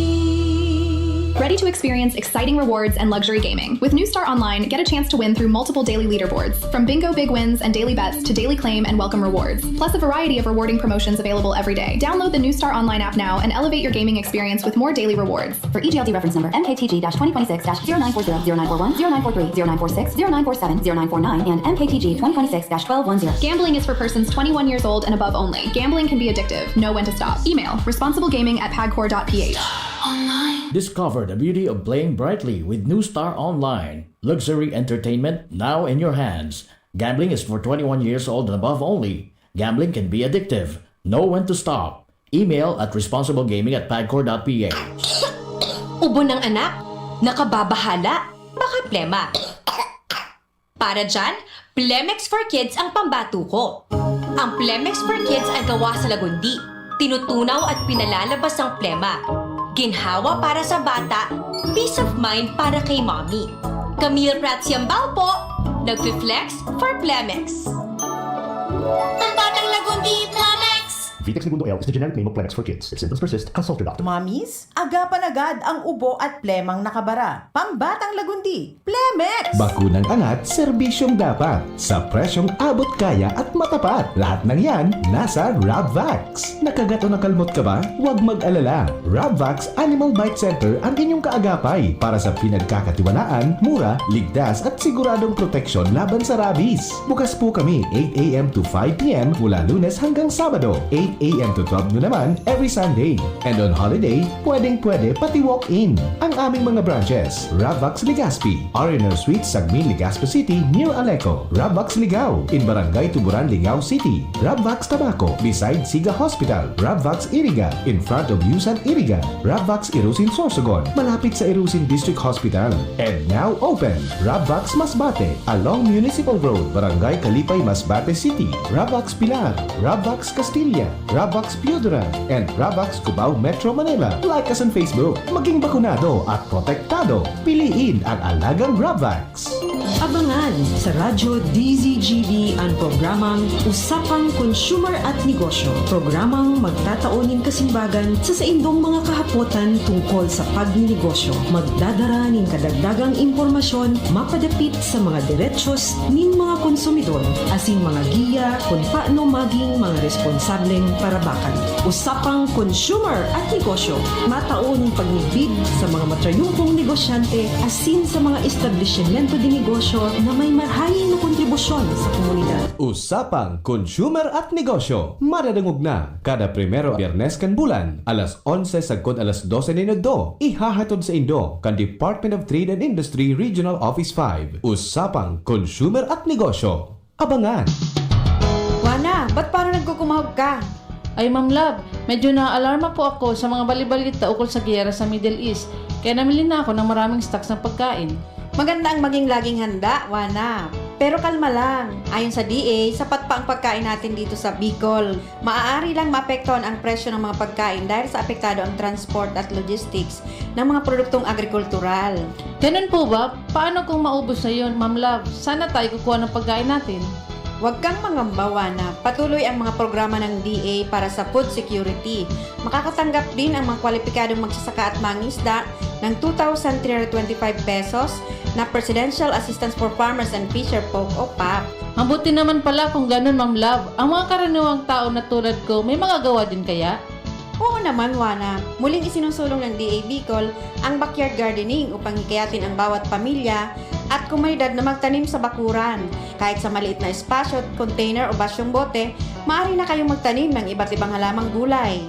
Ready to experience exciting rewards and luxury gaming? With New Star Online, get a chance to win through multiple daily leaderboards, from bingo big wins and daily bets to daily claim and welcome rewards, plus a variety of rewarding promotions available every day. Download the New Star Online app now and elevate your gaming experience with more daily rewards. For E G L D reference number M K T G dash twenty twenty-six dash zero nine four zero, zero nine four one, zero nine four three, zero nine four six, zero nine four seven, zero nine four nine, and M K T G twenty twenty-six dash twelve one zero. Gambling is for persons twenty-one years old and above only. Gambling can be addictive. Know when to stop. Email responsiblegaming at pagcor dot ph. Discover the beauty of playing brightly with New Star Online. Luxury entertainment now in your hands. Gambling is for twenty-one years old and above only. Gambling can be addictive. Know when to stop. Email at responsiblegaming at pagcor dot ph. Ubo ng anak? Nakababahala? Baka plema. Para dyan, Plemex for Kids ang pambato ko. Ang Plemex for Kids ay gawa sa lagundi. Tinutunaw at pinalalabas ang plema. Ginhawa para sa bata, peace of mind para kay mommy. Camille Prats Yambao po, nagfi-flex for Plemex. Ang batang lagundi, Plemex! Vitex Negundo L is the generic name of Plemex for Kids. If symptoms persist, consult your doctor. Mommies, agapan agad ang ubo at plemang nakabara. Pambatang lagundi, Plemex! Bakunang angat, serbisyong dapat. Sa presyong abot kaya at matapat. Lahat ng yan, nasa Rabvax. Nakagat o nakalmot ka ba? Huwag mag-alala. Rabvax Animal Bite Center ang inyong kaagapay para sa pinagkakatiwalaan, mura, ligtas at siguradong proteksyon laban sa rabies. Bukas po kami eight a m to five p m mula Lunes hanggang Sabado, eight a m to twelve noon naman every Sunday. And on holiday, pwedeng-pwede pati walk-in. Ang aming mga branches, Rabvax Legazpi, R and R Suite, Sagmin, Legazpi City, near Aleco, Rabvax Ligao, in Barangay Tuburan, Ligao City, Rabvax Tabaco, beside Siga Hospital, Rabvax Iriga, in front of Yusan Iriga, Rabvax Irusin Sorsogon, malapit sa Irusin District Hospital. And now open, Rabvax Masbate, along Municipal Road, Barangay Kalipay, Masbate City, Rabvax Pilar, Rabvax Castilla, Rabvax Piedra, and Rabvax Cubao, Metro Manila. Like us on Facebook. Maging bakunado at protektado. Piliin ang alagang Rabvax. Abangan sa Radyo D Z G B an programang Usapang Konsumer at Negosyo, programang magtatao nin kasimbagan sa saindong mga kahapotan tungkol sa pagninegosyo. Magdadara nin kadagdagang impormasyon mapadapit sa mga derechos nin mga konsumidor asin mga giya kun paano maging mga responsableng parabakan. Usapang Konsumer at Negosyo, matao nin pagmidbid sa mga matrayumpong negosyante asin sa mga establisimyento de negosyo na may marahay na kontribusyon sa komunidad. Usapang Konsumer at Negosyo, madadangog na kada primero Biyernes kan bulan, alas onse sagkod alas dose nin udto, ihahatod saindo kan Department of Trade and Industry Regional Office five. Usapang Konsumer at Negosyo. Abangan! Juana, ba't parang nagkukumahog ka? Ay, Ma'am Love, medyo naaalarma po ako sa mga bali-balita ukol sa giyera sa Middle East, kaya namili na ako ng maraming stocks ng pagkain. Maganda ang maging laging handa, Juana. Pero kalma lang. Ayon sa D A, sapat pa ang pagkain natin dito sa Bicol. Maaari lang maapektuhan ang presyo ng mga pagkain dahil sa apektado ang transport at logistics ng mga produktong agrikultural. Ganun po ba? Paano kung maubos na yun, Ma'am Love? Saan na tayo kukuha ng pagkain natin? Huwag kang mangamba, Juana. Patuloy ang mga programa ng D A para sa food security. Makakatanggap din ang mga kwalipikadong magsasaka at mangisda ng two thousand three hundred twenty-five pesos na Presidential Assistance for Farmers and Fisher Folk o pap. Mabuti naman pala kung ganun, Ma'am Love. Ang mga karaniwang tao na tulad ko, may magagawa din kaya? Oo naman, Juana. Muling isinusulong ng D A Bicol ang backyard gardening upang hikayatin ang bawat pamilya at komunidad na magtanim sa bakuran. Kahit sa maliit na espasyo, container o basyong bote, maaari na kayong magtanim ng iba't ibang halamang gulay.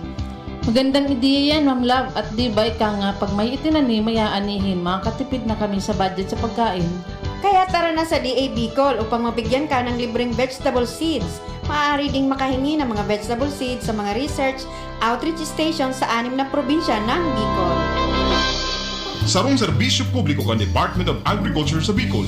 Magandang ideya yan, Ma'am Love. At di ba ika nga, pag may itinanim, may aanihin, makakatipid na kami sa budget sa pagkain. Kaya tara na sa D A Bicol upang mabigyan ka ng libreng vegetable seeds. Maaari ding makahingi ng mga vegetable seeds sa mga research outreach station sa anim na probinsya ng Bicol. Sarong serbisyo publiko kan Department of Agriculture sa Bicol.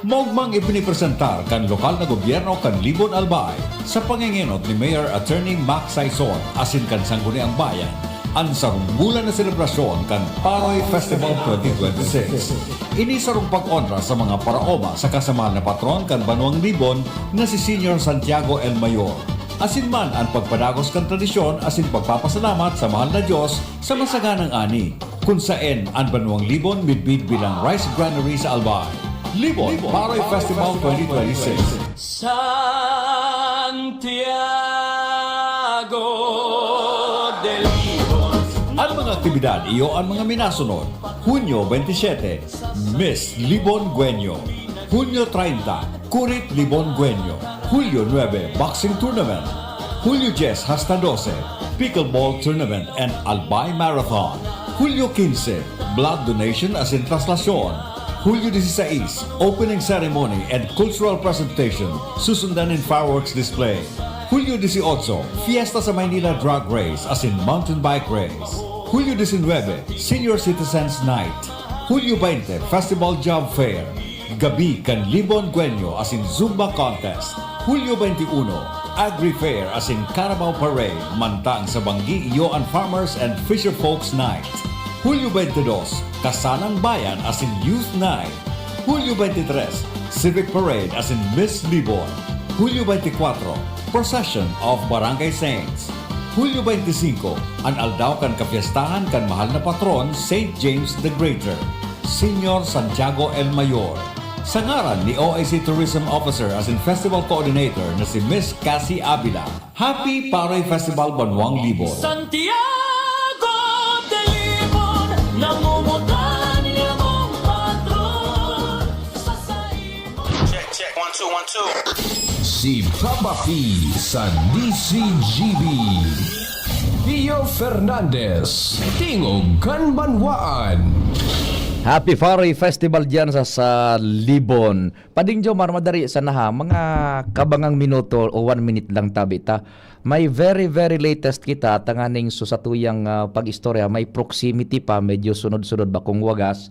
Maugmang ipinipresentar kan lokal na gobyerno kan Libon, Albay, sa pangengenot ni Mayor Attorney Mac Saison asin kan Sangguniang Bayan, an sarong bulan na selebrasyon kan Paroy Festival twenty twenty-six. Ini sarong pag-onra sa mga paraoma saka sa mahal na patron kan banwang Libon na si Señor Santiago el Mayor. Asin man an pagpadagos kan tradisyon asin pagpapasalamat sa mahal na Diyos sa masaganang ani, kun saen an banwang Libon midbid bilang rice granary sa Albay. Libon Paroy Festival twenty twenty-six. Santiago de Libon. An mga aktibidad iyo an mga minasunod: Hunyo twenty-siete, Miss Libon Guenyo. Hunyo treinta, Kurit Libon Guenyo. Hulyo nuebe, Boxing Tournament. Hulyo dyes hasta dose, Pickleball Tournament and Albay Marathon. Hulyo quince, Blood Donation asin Traslasyon. Hulyo dieciséis, Opening Ceremony and Cultural Presentation, susundan nin fireworks display. Hulyo dieciocho, Fiesta sa Maynila Drag Race asin Mountain Bike Race. Hulyo diecinuebe, Senior Citizens Night. Hulyo veinte, Festival Job Fair. Gabi kan Libon Guenyo asin Zumba Contest. Hulyo veintiuno, Agri Fair asin Carabao Parade, mantang sa Banggi iyo an Farmers and Fisher Folks Night. Hulyo veintidos, Kasanang Bayan asin Youth Night. Hulyo veintitres, Civic Parade asin Miss Libon. Hulyo veintikwatro, Procession of Barangay Saints. Hulyo veintisinko, an aldaw kan kapiestahan kan mahal na patron, Saint James the Greater, Señor Santiago el Mayor. Sa ngaran ni O A C Tourism Officer asin Festival Coordinator na si Miss Cassie Avila, Happy Paroy Festival Banwang Libon! Santiago de Libon, namumutan iyang patron sa saimo. Check, check, one, two, one, two. Si Papa P sa D C G B. Pio Fernandez, Tingog kan Banwaan. Happy Paroy Festival diyan sa, sa Libon. Pading Jomar, madari sana ha, mga kabangang minuto o one minute lang tabi ta. May very, very latest kita, tanganing so sa tuyang ah, pag-istorya, may proximity pa, medyo sunod-sunod, bakong wagas.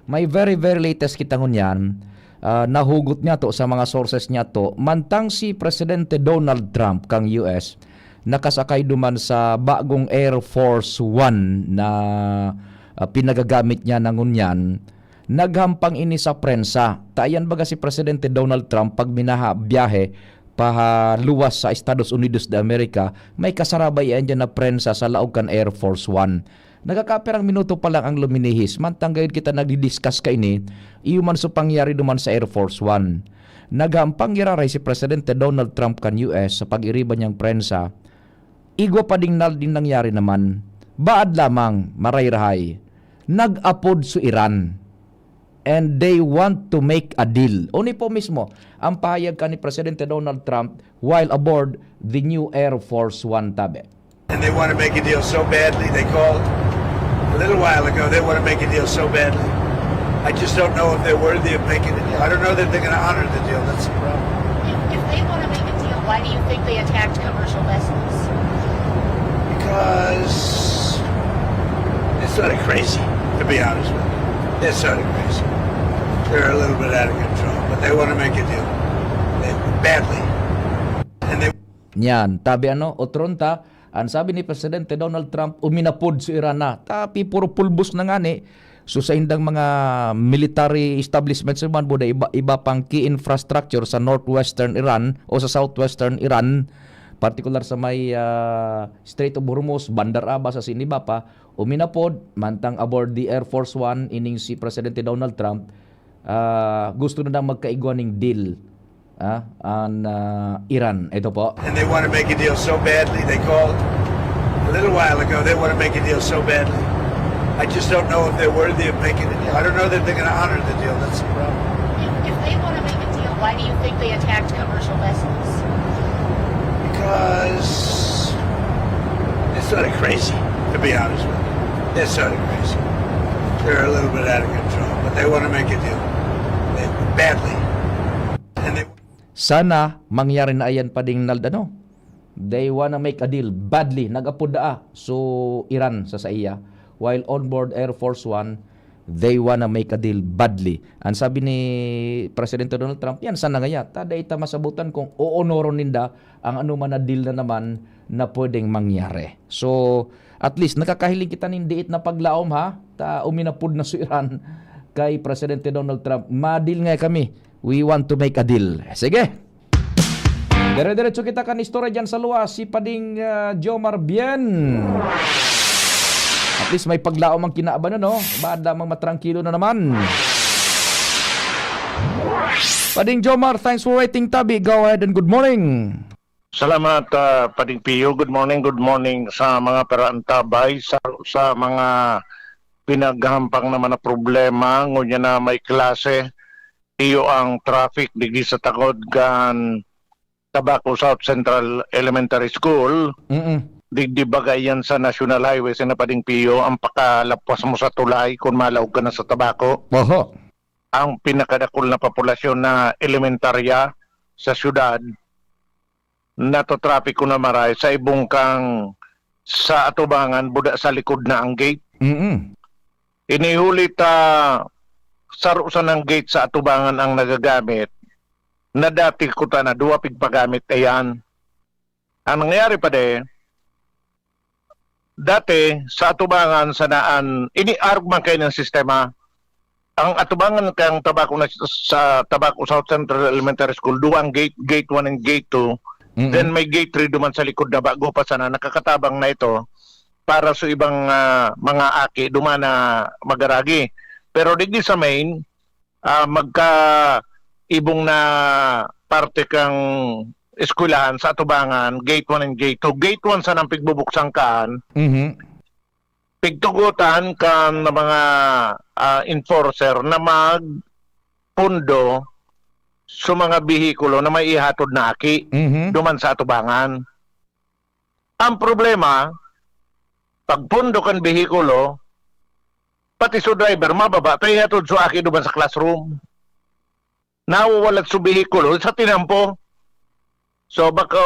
May very, very latest kita ngunyan. Ah, nahugot niya to sa mga sources niya to. Mantang si Presidente Donald Trump kang U S, nakasakay duman sa bagong Air Force One na ah, pinagagamit niya na ngunyan. Naghampang ini sa prensa. Ta iyan baga si Presidente Donald Trump pag minaha biyahe paluwas sa Estados Unidos de America, may kasarabay iyan diyan na prensa sa laog kan Air Force One. Nagkakapirang minuto pa lang ang luminihis, mantang gayod kita nagdi-discuss kaini, iyo man so pangyari duman sa Air Force One. Naghampang giraray si Presidente Donald Trump kan U S sa pag-iriba niyang prensa, igwa pa ding nal-, ding nangyari naman. Baad lamang, maray-rahay, nag-apod so Iran. And they want to make a deal. Oni po mismo ang pahayag kan ni Presidente Donald Trump while aboard the new Air Force One tabi. And they want to make a deal so badly. They called a little while ago. They want to make a deal so badly. I just don't know if they're worthy of making a deal. I don't know that they're going to honor the deal. That's the problem. If, if they want to make a deal, why do you think they attacked commercial vessels? Because they're sort of crazy, to be honest with you. They're sort of crazy. They're a little bit out of control, but they want to make a deal. They, badly. And they Niyan, tabi ano, otron ta, ang sabi ni Presidente Donald Trump, uminapod si Iran na. Tapi puro pulbos na ngani. So sa indang mga military establishments naman, buda iba, iba pang key infrastructure sa northwestern Iran o sa southwestern Iran, partikular sa may ah, Strait of Hormuz, Bandar Abbas, asin iba pa, uminapod, mantang aboard the Air Force One, ining si Presidente Donald Trump, ah, gusto na nang magkaigwa ning deal ah, an ah, Iran. Ito po. And they want to make a deal so badly. They called A little while ago, they want to make a deal so badly. I just don't know if they're worthy of making a deal. I don't know that they're going to honor the deal. That's the problem. If, if they want to make a deal, why do you think they attacked commercial vessels? Because they're sort of crazy, to be honest with you. They're sort of crazy. They're a little bit out of control, but they want to make a deal. They, badly. And they Sana mangyari na ayan pa ding Nald, ano? They wanna make a deal badly. Nag-apod daa so Iran sa saiya. While on board Air Force One, they wanna make a deal badly. Ang sabi ni Presidente Donald Trump, yan sana ngaya. Ta dai ta masabutan kung oonoron ninda ang anuman na deal na naman na pwedeng mangyari. So, at least, nakakahiling kita nin diit na paglaom, ha? Ta uminapod na so Iran kay Presidente Donald Trump. Ma-deal nga kami. We want to make a deal. Sige. Dire-diretso kita kan istorya dyan sa luwas. Si Pading ah, Jomar Bien. At least may paglaom ang kinaaban, no? Bada mang matrangkilo na naman. Pading Jomar, thanks for waiting, tabi. Go ahead and good morning. Salamat, ah, Pading Pio. Good morning, good morning sa mga paraantabay, sa, sa mga pinaghahampang naman na problema. Ngunyan na may klase, iyo ang traffic digdi sa tangod kan Tabaco South Central Elementary School. Mm-mm. Digdi bagay yan sa National Highway, sina Pading Pio, ang pakalapwas mo sa tulay kung malaog ka na sa Tabaco. Oho. Ang pinakadakul na populasyon na elementarya sa syudad, natotraffic ko na maray sa ibong kang sa atubangan, buda sa likod na ang gate. Mm-mm. Inihuli ta saro sanang gate sa atubangan ang nagagamit, na dati ko ta na duwa pigpagamit ayan. Ang nangyayari pa de, dati sa atubangan sanaan, iniarog man kayo ng sistema. Ang atubangan kang Tabaco na sa Tabaco South Central Elementary School, duwang gate, gate one and gate two. Mm-mm. Then may gate three duman sa likod na bago pa sana nakakatabang na ito para sa ibang ah, mga aki duman na magaragi. Pero digdi sa main, ah, magka ibong na parte kang eskwelahan sa atubangan, gate one and gate two. Gate one sanang pigbubuksan kaan, Mhm. pigtugotan kan mga ah, enforcer na magpundo sa mga bihikulo na may ihatod na aki Mhm. duman sa atubangan. Ang problema, pagpundo kan bihikulo, pati so driver mababa ta ihatod so aki duman sa classroom. Nawawalat so bihikulo sa tinampo. So bako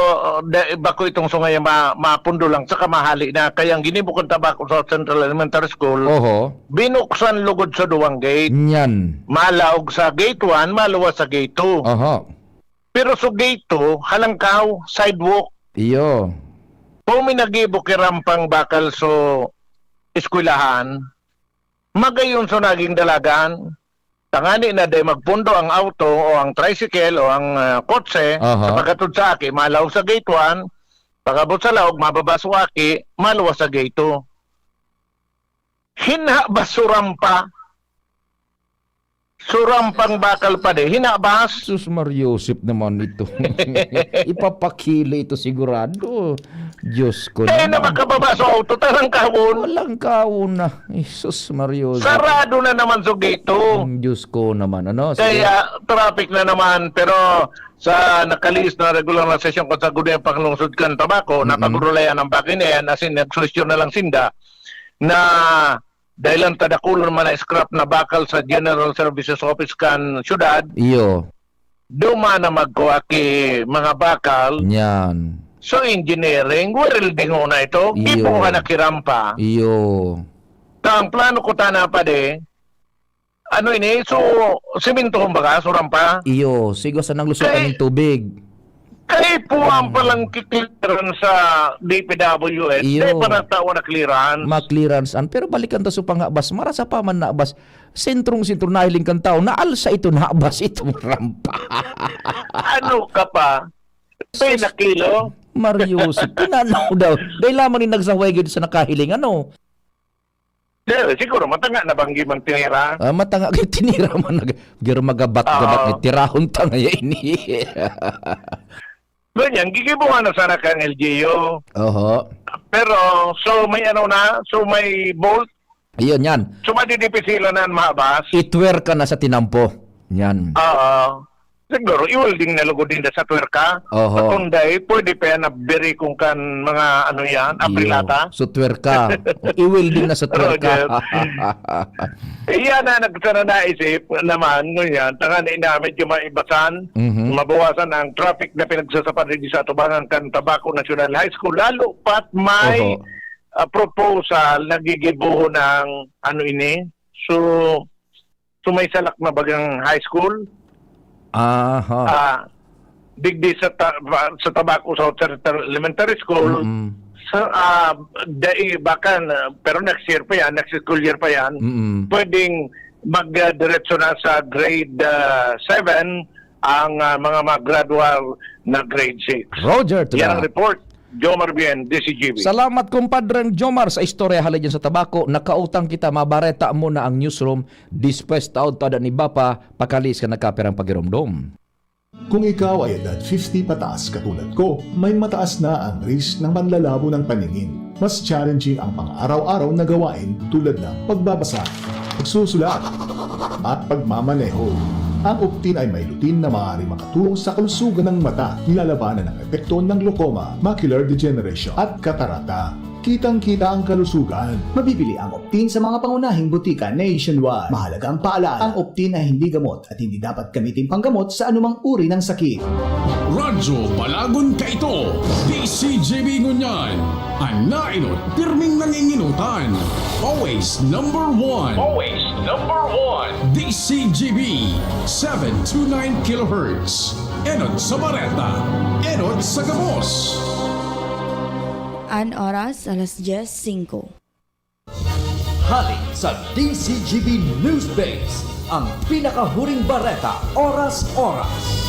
da, bako itong sungay ma, mapundo lang sa kamahali na kaya ang ginibo kan Tabaco South Central Elementary School, Oho. Binuksan lugod sa duwang gate. Nyan. Malaog sa gate one, maluwas sa gate two. Oho. Pero so gate two, halangkaw, sidewalk. Iyo. Kung minagibo ki rampang bakal so eskwelahan, magayon so naging dalagan. Tangani na day magpundo ang auto o ang tricycle o ang ah, kotse Aha. sa paghatod sa aki, malaog sa gate one, pagabot sa laog, mababa so aki, maluwas sa gate two. Hinha ba surampa? Surampang bakal pa di, hinha ba? Sus Mariosep naman ito. Ipapakilo ito sigurado. Diyos ko Kaya na naman. makababa sa auto, tarang kahon. Walang kaon na. Jesus Mariosep. Sarado na naman so gate two. Ang Diyos ko naman. Ano? Sige. Kaya traffic na naman, pero sa nakalihis na regular na sesyon ko sa Gudang Panglungsod kan Tabaco, Mm-mm. napagurulayan ang bagay na yan, as in, nagsuwestiyon na lang sinda na dahil ang tadakulon man na scrap na bakal sa General Services Office kan syudad, Iyo. duma na magkuha ki mga bakal. Nyan. So engineering, welding na ito. Iyo. Tipo ka nakirampa. Iyo. Ta ang plano ko tana pa de, ano ini? So, simento kumbaga, surampa. Iyo. Sigo sa nanglusutan Kay- ng tubig. Kay puwang palang kikliran sa D P W S, Iyo. Di pa nagtawa na clearance. Ma-clearance an. Pero balikan ta sa panghabas. Marasa pa man nabas. Sentrong-sentro nahiling kan tao. Naalsa ito, nabas itong rampa. Ano ka pa? Pinakilo? Mariosep. Pinanaw daw. Dahil lamang ni nagsaway gid sa nakahiling. Ano? Di, siguro, matanga na banggi man tinira. Ah, matanga kay tinira man nag giro magabat-gabat Oo. ni tirahon ta ngaya ini. So, yan, gigibuhan na sana kang L G U. Oho. Pero, so, may ano na, so, may bolt. Iyon yan. So, madidipisilan na ang mahabas. Itwerka na sa tinampo. Yan. Oo. Siguro, i-welding na lugod din sa twerka. Oho. Sa Tunday, pwede pa yan na biri kung kan mga ano yan, Iyo. Aprilata. So, twerka. I-welding na sa twerka. Roger. Iyan na, nagsana naisip naman, ngunyan, tangan na medyo maibasan, Mhm. mabawasan ang traffic na pinagsasapan dito sa atubangan kan Tabaco National High School. Lalo pat may, Oho. ah, proposal na gigibohon ng ano ini. So, so may salak na bagang high school. Aha. Ah, digdi sa ta-, ba-, sa Tabaco South Central Elementary School, Mm. sa, ah, dai, baka na, pero next year pa yan, next school year pa yan, Mm. pwedeng mag, ah, diretso na sa grade, ah, seven ang, ah, mga mag-gradual na grade six. Roger to Yan that. Ang report. Jomar Bien, D C G B. Salamat, kumpadreng Jomar, sa istorya hali dyan sa Tabaco. Nakautang kita, mabareta muna ang newsroom. Dispuesta unta ni Bapa, pakalis ka nagkapirang pagiromdom. Kung ikaw ay edad fifty pataas katulad ko, may mataas na ang risk ng panlalabo ng paningin. Mas challenging ang pang-araw-araw na gawain tulad ng pagbabasa, pagsusulat, at pagmamaneho. Ang Optin ay may lutein na maaaring makatulong sa kalusugan ng mata, nilalabanan ang epekto ng glaucoma, macular degeneration, at katarata. Kitang-kita ang kalusugan. Mabibili ang Optin sa mga pangunahing butika nationwide. Mahalagang paalala, ang Optin ay hindi gamot at hindi dapat gamitin panggamot sa anumang uri ng sakit. Radyo Balagon kaito, D C G B ngunyan. An naenot, pirming nanginginutan. Always number one. Always number one. D C G B, seven two nine kilohertz. Enot sa Bareta, enot sa gabos. An oras, alas dyes singko. Hali sa D C G B News Base, ang pinakahuring bareta, oras-oras.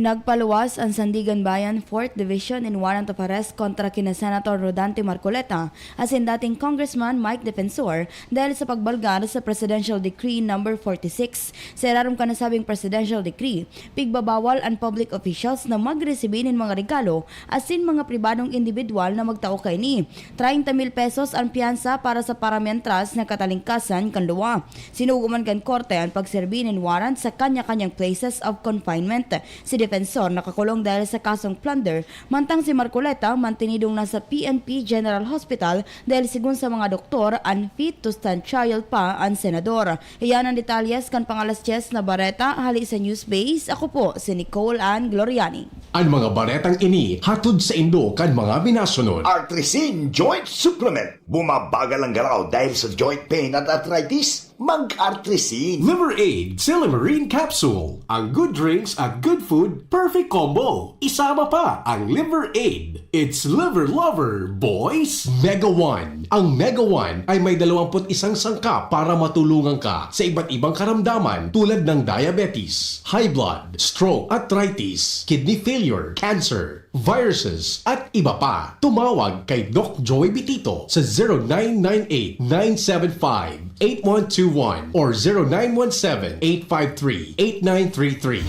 Nagpaluwas an Sandiganbayan Fourth Division nin warrant of arrest kontra kina Senator Rodante Marcoleta asin dating Congressman Mike Defensor dahil sa pagbalgar sa Presidential Decree Number forty-six. Sa irarom kan nasabing Presidential Decree, pigbabawal an public officials na magresibi nin mga regalo asin mga pribadong indibidwal na magtao kaini. Treinta mil pesos an piyansa para sa paramientras na katalingkasan kan duwa. Sinugo man kan korte an pagserbi nin warrant sa kanya-kanyang places of confinement. Si Defensor nakakulong dahil sa kasong plunder, mantang si Marcoleta mantinidong nasa P N P General Hospital dahil sigon sa mga doktor, unfit to stand trial pa an senador. Iyan an detalyes kan pang-alas dyes na bareta hali sa News Base. Ako po si Nicole Ann Gloriani. An mga baretang ini hatod saindo kan mga minasunod. Artrisin Joint Supplement. Bumabagal ang galaw dahil sa joint pain at arthritis? Mag-Artrisin. Liver Aid, Silymarin Capsule. Ang good drinks at good food, perfect combo. Isama pa ang Liver Aid. It's Liver Lover, boys! Mega One. Ang Mega One ay may dalawampu't isang sangkap para matulungan ka sa iba't ibang karamdaman tulad ng diabetes, high blood, stroke, arthritis, kidney failure, cancer, viruses, at iba pa. Tumawag kay Doc Joy Bitito sa zero nine nine eight, nine seven five, eight one two one or zero nine one seven, eight five three, eight nine three three.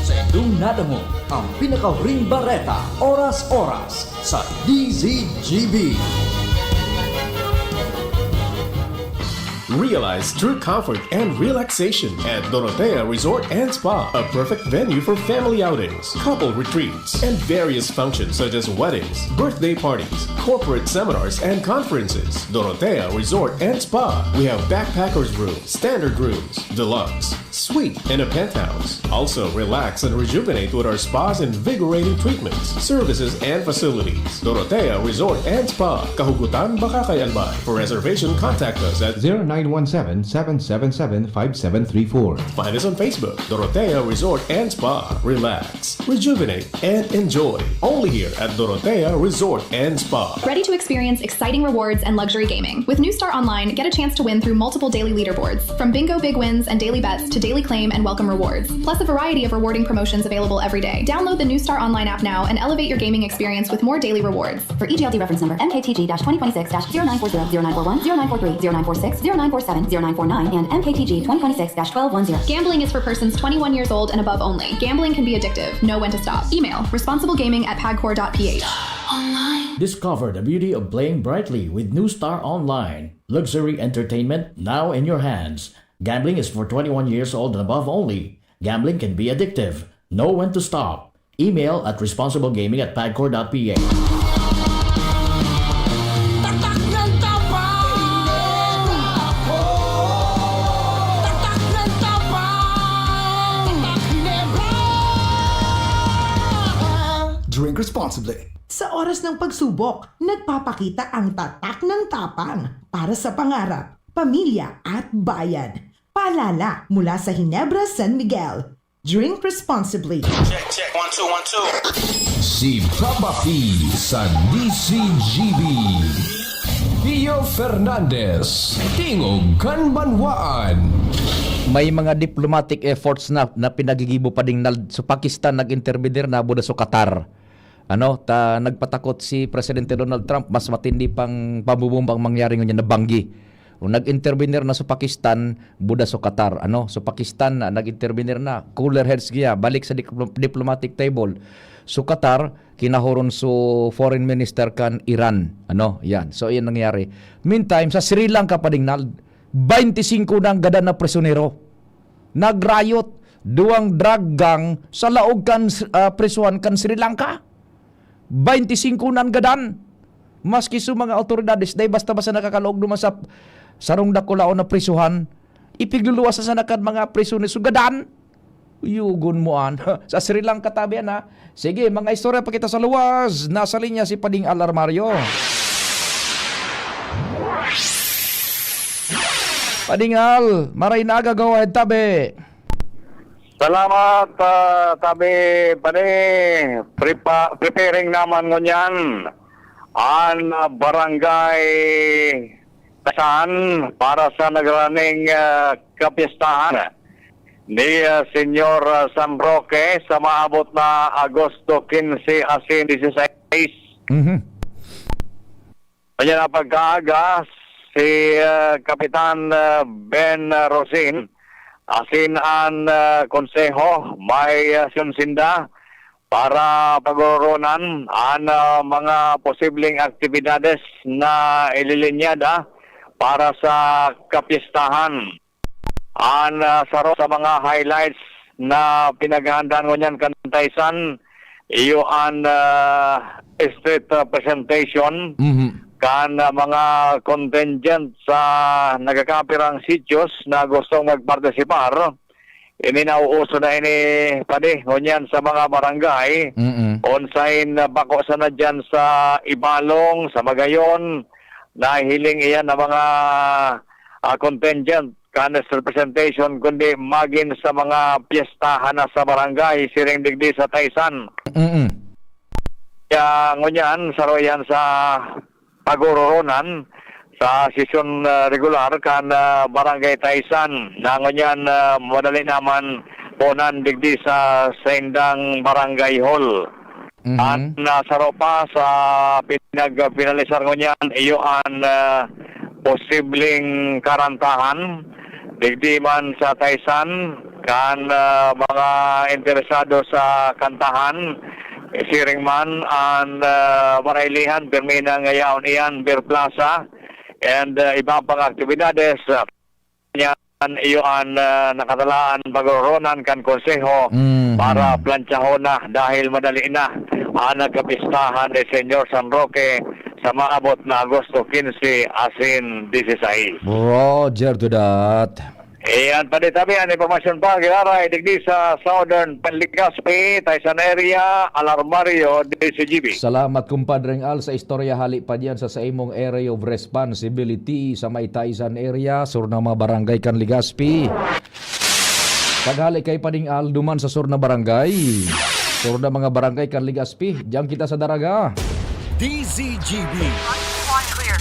Sa indong nadangog, ang pinakahuring bareta, oras-oras, sa D Z G B. Realize true comfort and relaxation at Dorotea Resort and Spa, a perfect venue for family outings, couple retreats, and various functions such as weddings, birthday parties, corporate seminars, and conferences. Dorotea Resort and Spa. We have backpackers room, standard rooms, deluxe, suite, and a penthouse. Also, relax and rejuvenate with our spa's invigorating treatments, services, and facilities. Dorotea Resort and Spa, Kahugutan, Bacacay, Albay. For reservation, contact us at zero nine one seven, seven seven seven, five seven three four. Find us on Facebook, Dorotea Resort and Spa. Relax, rejuvenate, and enjoy. Only here at Dorotea Resort and Spa. Ready to experience exciting rewards and luxury gaming? With New Star Online, get a chance to win through multiple daily leaderboards, from bingo big wins and daily bets to daily claim and welcome rewards, plus a variety of rewarding promotions available every day. Download the New Star Online app now and elevate your gaming experience with more daily rewards. For E G L D reference number, M K T G dash twenty twenty-six dash zero nine four zero, zero nine four one, zero nine four three, zero nine four six, zero nine four seven zero nine four nine and M K T G twenty twenty-six dash twelve one zero. Gambling is for persons twenty-one years old and above only. Gambling can be addictive. Know when to stop. Email responsiblegaming at pagcor dot p h. Discover the beauty of playing brightly with New Star Online. Luxury entertainment now in your hands. Gambling is for twenty-one years old and above only. Gambling can be addictive. Know when to stop. Email at responsiblegaming at pagcor dot p h. Tatak ng Tapang! Tatak ng Tapang! Tatak Ginebra! Drink responsibly. Sa oras ng pagsubok, nagpapakita ang tatak ng tapang para sa pangarap, pamilya at bayan. Paalala mula sa Ginebra San Miguel. Drink responsibly. Check, check, one, two, one, two. Si Papa P sa D C G B. Pio Fernandez, Tingog kan Banwaan. May mga diplomatic efforts na, na pinagigibo pa ding nal-, so Pakistan nag-intervenir na buda so Qatar. Ano, ta nagpatakot si Presidente Donald Trump mas matindi pang pambubomba ang mangyari ngunyan na banggi. O nag-intervenir na so Pakistan, buda so Qatar. Ano, so Pakistan na nag-intervenir na, cooler heads giya, balik sa diplo- diplomatic table. So Qatar, kinahoron so foreign minister kan Iran. Ano, yan. So yan nangyari. Meantime, sa Sri Lanka pa ding nal, twenty-five na ang gadan na prisyonero. Nag-riot, duwang drug gang sa laog kan ah, prisuhan kan Sri Lanka. Twenty-five na ang gadan. Maski sa mga autoridades, dahil basta-basta nakakalaog duman sa sarong dakulaon na prisuhan, ipigluluwas na sana kan mga prisones. So, gadan! Yugon mo an. Sa Sri Lanka tabi yan, ha. Sige, mga istorya pa kita sa luwas. Nasa linya si Pading Al Armario. Pading Al, maray na aga, go ahead, tabi. Salamat, ah, tabi, pare. Prepa- preparing naman ngunyan an ah, barangay Tasan para sa nagraning ah, kapistahan ni ah, Senyor ah, San Roque sa maabot na Agosto quince asin dieciséis. Mhm. Kanya na pagkaaga, si ah, Kapitan ah, Ben Rosin asin an ah, konseho may ah, sinda para pagororonan an ah, mga posibleng aktibidades na ililinyada para sa kapistahan. An ah, saro sa mga highlights na pinaghahandaan ngunyan kan Taysan, iyo an ah, street ah, presentation Mhm. kan ah, mga contingent sa nagkakapirang sitios na gustong magpartisipar. Ini nauuso na ini, padi, ngunyan sa mga barangay. Mm-mm. Onsain na bako sana dyan sa Ibalong, sa Magayon, nahiling iyan ng mga ah, contingent, kan representation, kundi magin sa mga piyestahan na sa barangay, siring digdi sa Taysan. Mm-mm. Kaya ngunyan, saro yan sa pagororonan sa sesyon ah, regular kan ah, Barangay Taysan na ngunyan ah, madali naman ponan digdi sa saindang barangay hall. Mhm. At nasaro pa sa pinagpinalisar ngunyan iyo an ah, posibleng karantahan digdi man sa Taysan kan ah, mga interesado sa kantahan, siring man an ah, Marailihan, pirmi na ngayaon iyan, Beer Plaza, and ah, iba pang aktibidades. Ah, yan iyo an ah, nakatalaan pagororonan kan konseho Mhm. para plantsahon na dahil madali na ang nagkapistahan ni Senyor San Roque sa maabot na Agosto quince asin dieciséis. Roger to that. Iyan pa di tabi, ang impormasyon pa, giraray, digdi sa Southern Legazpi, Taysan area, Alarmario, D C G B. Salamat, kumpadreng Al, sa istorya hali pa diyan sa, sa imong area of responsibility sa may Taysan area, sur na mga barangay kan Legazpi. Paghali kay Pading Al, duman sa sur na barangay. Sur na mga barangay kan Legazpi, diyan kita sa Daraga. D Z G B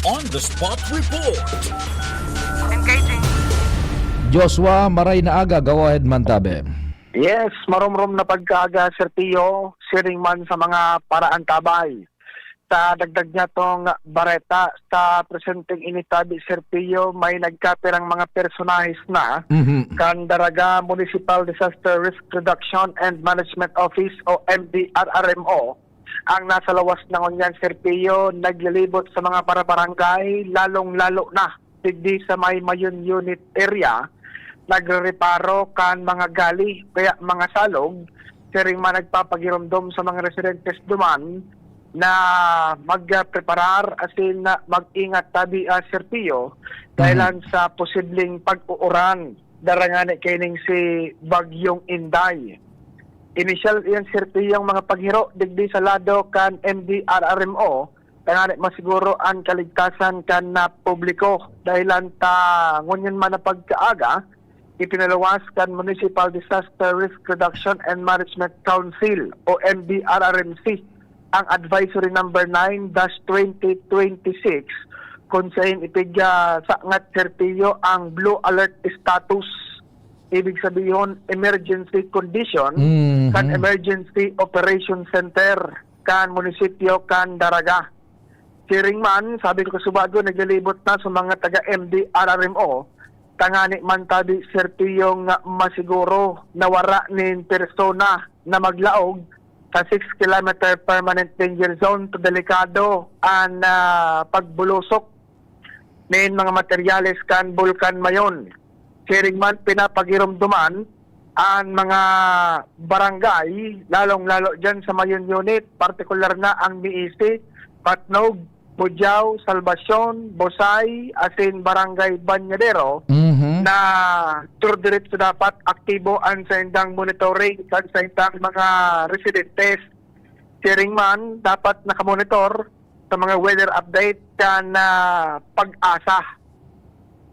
On the Spot Report. Joshua, maray na aga, go ahead man tabi. Yes, maromrom na pagkaaga, Sir Pio, siring man sa mga paraantabay. Sa dagdag niya tong bareta, sa presenteng ini tabi, Sir Pio, may nagkapirang mga personahes na Mhm. kan Daraga Municipal Disaster Risk Reduction and Management Office o M D R R M O ang nasa lawas na ngunyan, Sir Pio, naglilibot sa mga parabarangay, lalong-lalo na digdi sa may Mayon Unit area, nagrereparo kan mga gali kaya mga salog, siring man nagpapagiromdom sa mga residentes duman na magpreparar asin mag-ingat tabi, ah, Sir Pio, dahilan Mhm. sa posibleng pag-uuran darangani kaining si Bagyong Inday. Inisyal iyan, Sir Pio, ang mga paghiro digdi sa lado kan M D R R M O, tangani masiguro an kaligtasan kan, ah, publiko. Dahilan ta ngunyan man na pagkaaga, ipinaluwas kan Municipal Disaster Risk Reduction and Management Council o M D R R M C ang Advisory Number nine dash twenty twenty-six, kung sain ipigsangat, Sir Pio, ang blue alert status, ibig sabihon, emergency condition, Mhm. kan Emergency Operation Center kan munisipyo kan Daraga. Siring man, sabi ko kasubago, naglilibot na sa mga taga M D R R M O, tangani man tabi, Sir Pio, nga masiguro na wara nin persona na maglaog sa six kilometer permanent danger zone ta delikado an, ah, pagbulusok nin mga materyales kan Bulkan Mayon. Siring man, pinapagiromdoman an mga barangay, lalong-lalo diyan sa Mayon Unit, partikular na ang Miisi, Patnog, Budiao, Salvacion, Bosay, asin Barangay Bañadero, Mhm. na diretso dapat aktibo an saindang monitoring kan saindang mga residentes. Siring man, dapat nakamonitor sa mga weather update kan, ah, PAGASA.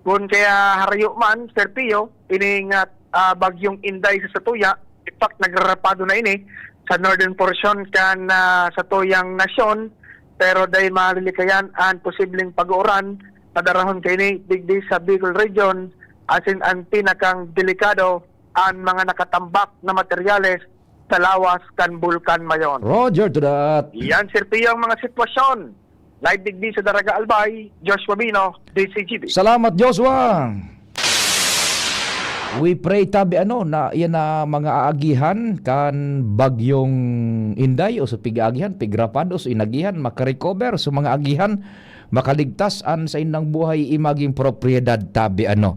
Kun kaya harayo man, Sir Pio, ining, ah, ah, Bagyong Inday sa satuya, in fact, nagrarapado na ini sa northern portion kan, ah, satuyang nasyon, pero dai malilikayan an posibleng pag-uuran na darahon kaini digdi sa Bicol Region, asin an pinakang delikado, an mga nakatambak na materyales sa lawas kan Bulkan Mayon. Roger to that. Yan, Sir Pio, ang mga sitwasyon. Live digdi sa Daraga Albay, Joshua Bino, D C G B. Salamat, Joshua. We pray tabi ano na yan na mga aagihan kan Bagyong Inday o sa pig-aagihan, pigrapados, inagihan, makarecover sa mga agihan, makaligtas an sa indang buhay, i magin propiedad tabi ano.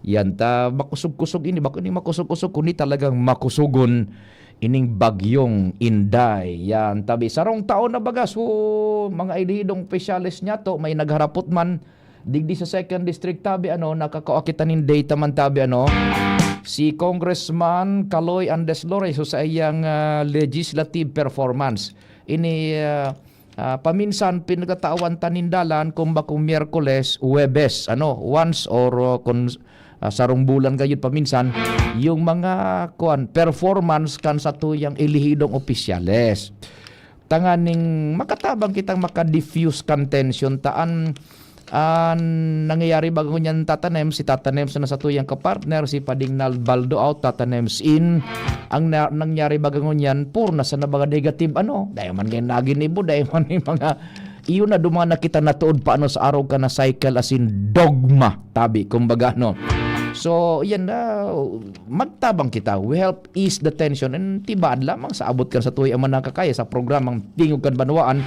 Yan ta, makusog-kusog ini, bako ini makusog-kusog, kundi talagang makusogon ining Bagyong Inday. Yan, tabi, sarong taon na baga, so, mga elidong opisyales niya to, may nagharapot man, digdi sa second district, tabi, ano, nakakua kita nin data man, tabi, ano, si Congressman Kaloy Andes Lores, so, sa iyang, ah, legislative performance. Ini, ah, Ah, paminsan pinagtatawan ta nin dalan kung bakong Miyerkules, Huwebes, ano, once or, uh, kun, ah, sarong bulan gayud paminsan, yung mga, kuwan, performance kan satuyang elehidong opisyales. Tanganing makatabang kitang maka-diffuse kan tension ta an, an nangyayari bago niyan tatanem, si tatanem sa satuyang kapartner, si Pading Nalbaldo out, tatanem in. Ang na-, nangyari bago niyan, puro na sa nabaga negative, ano, dai man kay naginibo, dai man yung mga, iyon na duman na kita natuod pa, ano, sa araw ka na cycle as in dogma, tabi, kumbaga, no. So, yan na, magtabang kita. We help ease the tension and tibaad lamang sa abot kan satuya man nakakaya sa programang Tingog kan Banwaan.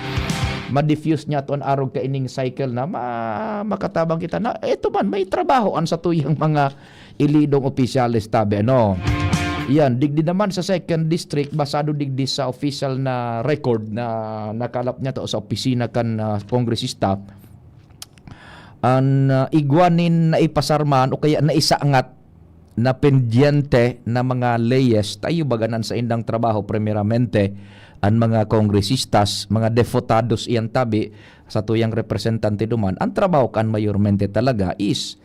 Ma-diffuse niya to an arog kaining cycle na ma-, makatabang kita na eto man, may trabaho an satuyang mga elidong opisyales tabi, ano. Yan, digdi naman sa second district, basado digdi sa official na record na nakalap niya to sa opisina kan, ah, kongresista, an, ah, igwa nin naipasar man o kaya naisangat na pendyente na mga leyes, tayo baga nan saindang trabaho, primeramente, an mga kongresistas, mga deputados iyan tabi, satuyang representante duman, ang trabaho kan mayormente talaga is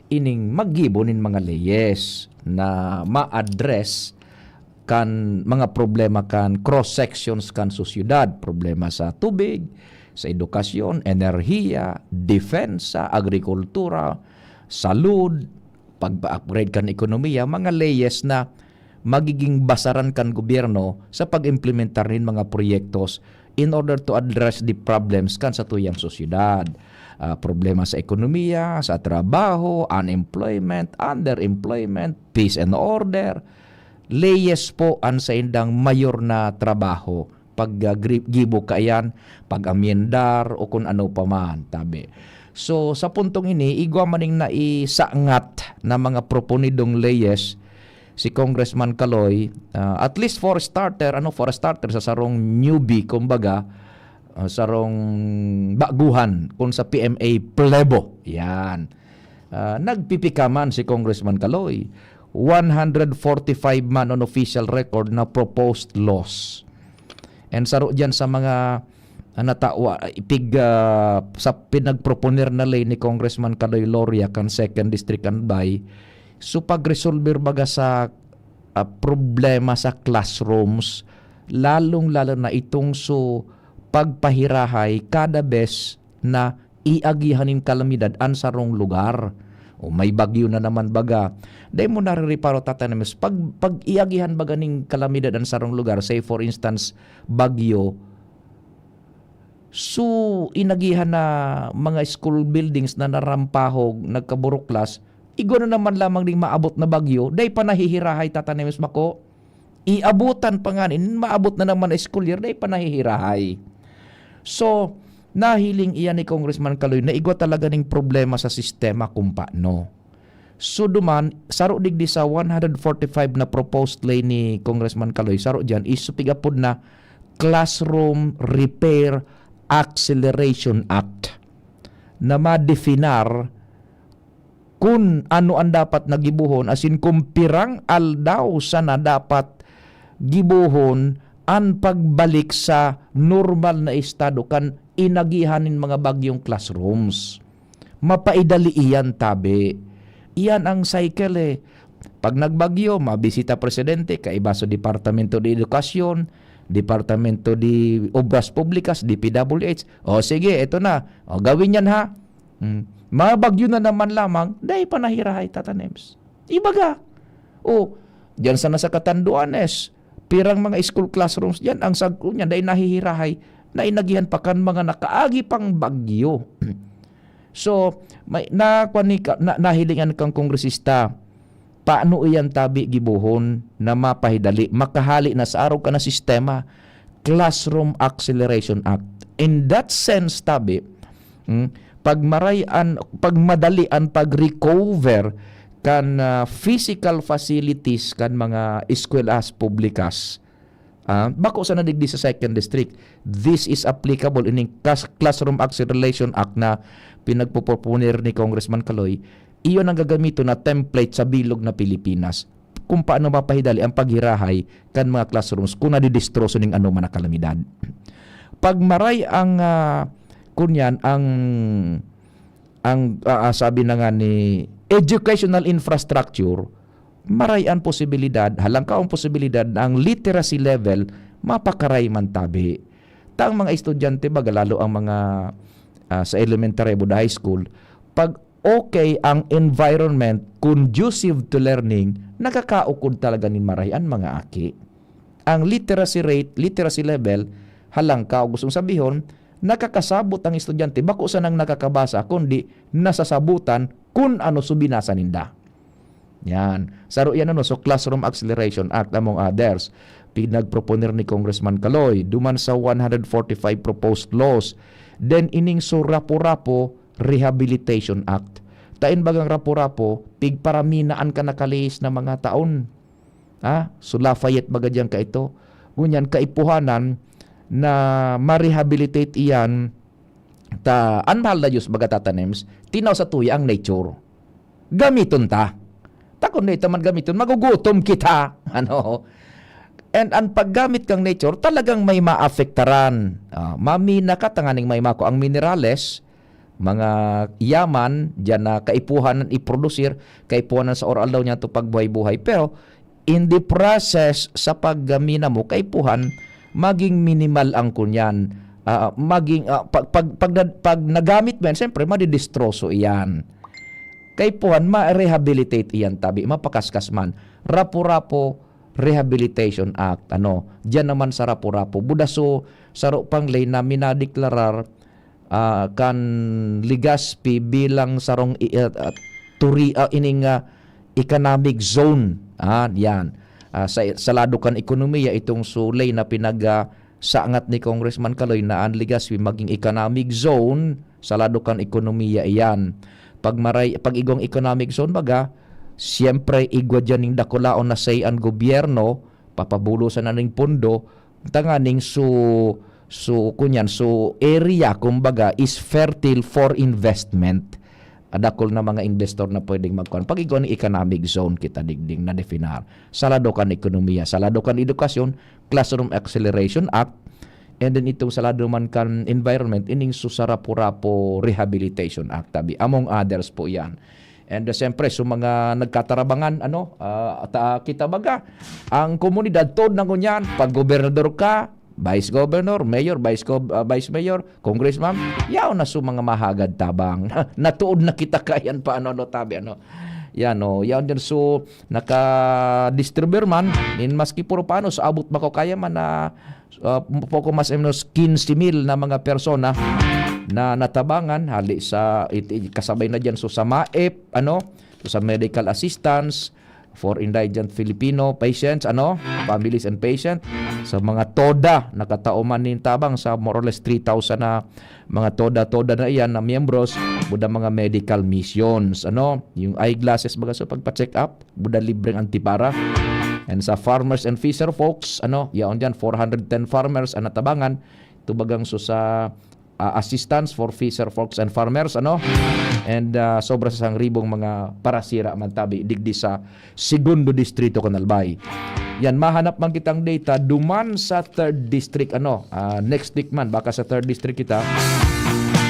ining maggibo nin mga leyes na ma-address kan mga problema kan cross-sections kan sosyedad, problema sa tubig, sa edukasyon, enerhiya, depensa, agrikultura, salud, pagpa-upgrade kan ekonomiya, mga leyes na magiging basaran kan gobyerno sa pag-implementar nin mga proyektos in order to address the problems kan satuyang sosyedad. Ah, problema sa ekonomiya, sa trabaho, unemployment, underemployment, peace and order. Leyes po an saindang mayor na trabaho. Pag, ah, gri-, gibo kaiyan, pag-amyendar o kun ano pa man, tabi. So, sa puntong ini, igwa man ning naisangat na mga proponidong leyes si Congressman Caloy, ah, at least for starter, ano, for starter, sa sarong newbie, kumbaga, ah, sarong baguhan kun sa P M A plebo. Yan. Ah, nagpipika man si Congressman Caloy. One hundred forty-five man on official record na proposed laws. And saro diyan sa mga, ah, natawa, ipig, ah, sa pinagproponer na ley ni Congressman Caloy Loria kan Second District Albay, so pagresolber baga sa, ah, problema sa classrooms, lalong-lalo na itong so pagpahirahay kada bes na iagihan nin kalamidad an sarong lugar. O may bagyo na naman baga. Dai mo narireparo, Tata Nemes, pag, pag iagihan baga nin kalamidad an sarong lugar, say for instance, bagyo, so inagihan na mga school buildings na narampahog, nagkaburuklas, igwa na naman lamang ning maabot na bagyo, dai pa nahihirahay, Tata Nemes, bako? Iabutan pa ngani, maabot na naman na school year, dai pa nahihirahay. So, nahiling iyan ni Congressman Caloy na igwa talaga ning problema sa sistema kung paano. So, duman, saro digdi sa one hundred forty-five na proposed ley ni Congressman Caloy, saro diyan, is pig-apod na Classroom Repair Acceleration Act na madefinar kun ano an dapat na gibohon, asin kun pirang aldaw sana dapat gibohon an pagbalik sa normal na estado kan inagihan nin mga bagyong classrooms. Mapaidali iyan, tabi. Iyan ang cycle, eh. Pag nagbagyo, mabisita presidente, kaiba sa Departamento de Edukasyon, Departamento de Obras Publikas, D P W H. O sige, eto na. O, gawin yan, ha. Hmm. Mga bagyo na naman lamang, dai pa nahirahay, Tata Nems. Ibaga. O, diyan sana sa Catanduanes, pirang mga school classrooms diyan, ang sagkol niyan, dai nahihirahay, na inagihan pa kan mga nakaagi pang bagyo. So, may, na, kwan ni ka, na, nahilingan kang kongresista, paano iyan tabi gibohon na mapahidali, makahali na sa arog ka na sistema, Classroom Acceleration Act. In that sense, tabi, hmm, pag maray an, pag madali an pag-recover kan, ah, physical facilities kan mga eskwelahas publikas, ah, bako sana digdi sa Second District. This is applicable ining Cas-, Classroom Acceleration Act na pinagpoproponer ni Congressman Caloy. Iyon ang gagamiton na template sa bilog na Pilipinas kung paano mapahidali ang paghirahay kan mga classrooms kung nadidistroso ning anoman na kalamidad. Pag maray ang, ah, kunyan, ang, ang, ah, ah, sabi na nga ni educational infrastructure, maray ang posibilidad, halangkaong posibilidad na ang literacy level mapakaray man tabi. Ta ang mga estudyante, baga lalo ang mga, ah, sa elementary o high school, pag okay ang environment conducive to learning, nakakaukod talaga nin maray an mga aki. Ang literacy rate, literacy level, halangkaw, gustong sabihon, nakakasabot ang estudyante, bako sanang nakakabasa, kundi nasasabutan kun ano so binasa ninda. Yan. Saro yan, ano, so Classroom Acceleration Act, among others. Pinagproponer ni Congressman Caloy, duman sa one hundred forty-five proposed laws. Then, ining so Rapu-Rapu Rehabilitation Act. Ta in bagang Rapu-Rapu, pigparaminaan ka nakalihis na mga taon. Ha? So, Lafayette baga diyan kaito. Ngunyan, kaipuhanan na ma-rehabilitate iyan ta an mahal na Diyos, baga, Tata Nems, tinaw sa tuya ang nature. Gamiton ta. Ta kun di ta man gamiton, magugutom kita. Ano? And ang paggamit kang nature, talagang may maapektaran. Ah, mamina ka tanganing may mako ang minerales, mga yaman, diyan na kaipuhan ng iprodusir, kaipuhan ng sa oral daw niya to pagbuhay-buhay. Pero, in the process sa paggamina mo, kaipuhan, maging minimal ang kunyan. Ah, maging, ah, pag, pag, pag, na- pag nagamit mo yan, siyempre, madidistroso iyan. Kaipuhan, ma-rehabilitate iyan, tabi, mapakaskas man. Rapu-Rapu Rehabilitation Act, ano. Diyan naman sa Rapu-Rapu, buda so saro pang ley na minadeklarar, ah, kan Legazpi bilang sarong i-, ah, ah, turi-, ah, ining, ah, economic zone. Ah, yan. Ah, sa, sa lado kan ekonomiya, itong so ley na pinag, ah, sangat ni Congressman Kaloy na ang Legazpi maging economic zone, sa lado kan ekonomiya iyan. Pag maray-, pag igwang economic zone, baga, siyempre, igwa diyan ning dakulaon na say an gobyerno, papabulosan na ning pondo, tanganing so, so, kunyan, so area, kumbaga, is fertile for investment. Dakul na mga investor na pwedeng magkuhan. Pag igwa ning economic zone kita digding na definar. Sa lado kan ekonomiya, sa lado kan edukasyon, Classroom Acceleration Act, and then itong sa lado man kan environment, ining so sa Rapu-Rapu Rehabilitation Act, tabi, among others po yan. And, uh, siyempre, so mga nagkatarabangan, ano, ah, at, ah, kita baga, ang komunidad, tod na ngunyan, pag gobernador ka, vice governor, mayor, vice gov-, ah, vice mayor, congressman, yaon na so mga mahagad tabang. Natuod na kita kayan pa, ano, no, tabi, ano. Yan, oh, yaon din so naka-distribute man, nin maski puro panos, abot bako kaya man na, ah, poco mas o menos quince mil na mga persona na natabangan, hali sa, it-, it-, kasabay na diyan so sa MAEP, ano, so sa medical assistance for indigent Filipino patients, ano, families and patient, sa mga TODA, nakatao man nin tabang sa more or less three thousand na mga TODA, TODA na iyan na miyembros, buda mga medical missions, ano, yung eyeglasses baga sa pagpa-check up, buda libreng antipara. And sa farmers and fisher folks, ano, yaon diyan, four hundred ten farmers ang natabangan, tubagang so sa, ah, assistance for fisher folks and farmers, ano, and, ah, sobra sa isang ribong mga parasira man tabi, digdi sa Segundo Distrito kan Albay. Yan, mahanap man kitang data, duman sa third district, ano, ah, next week man, baka sa third district kita.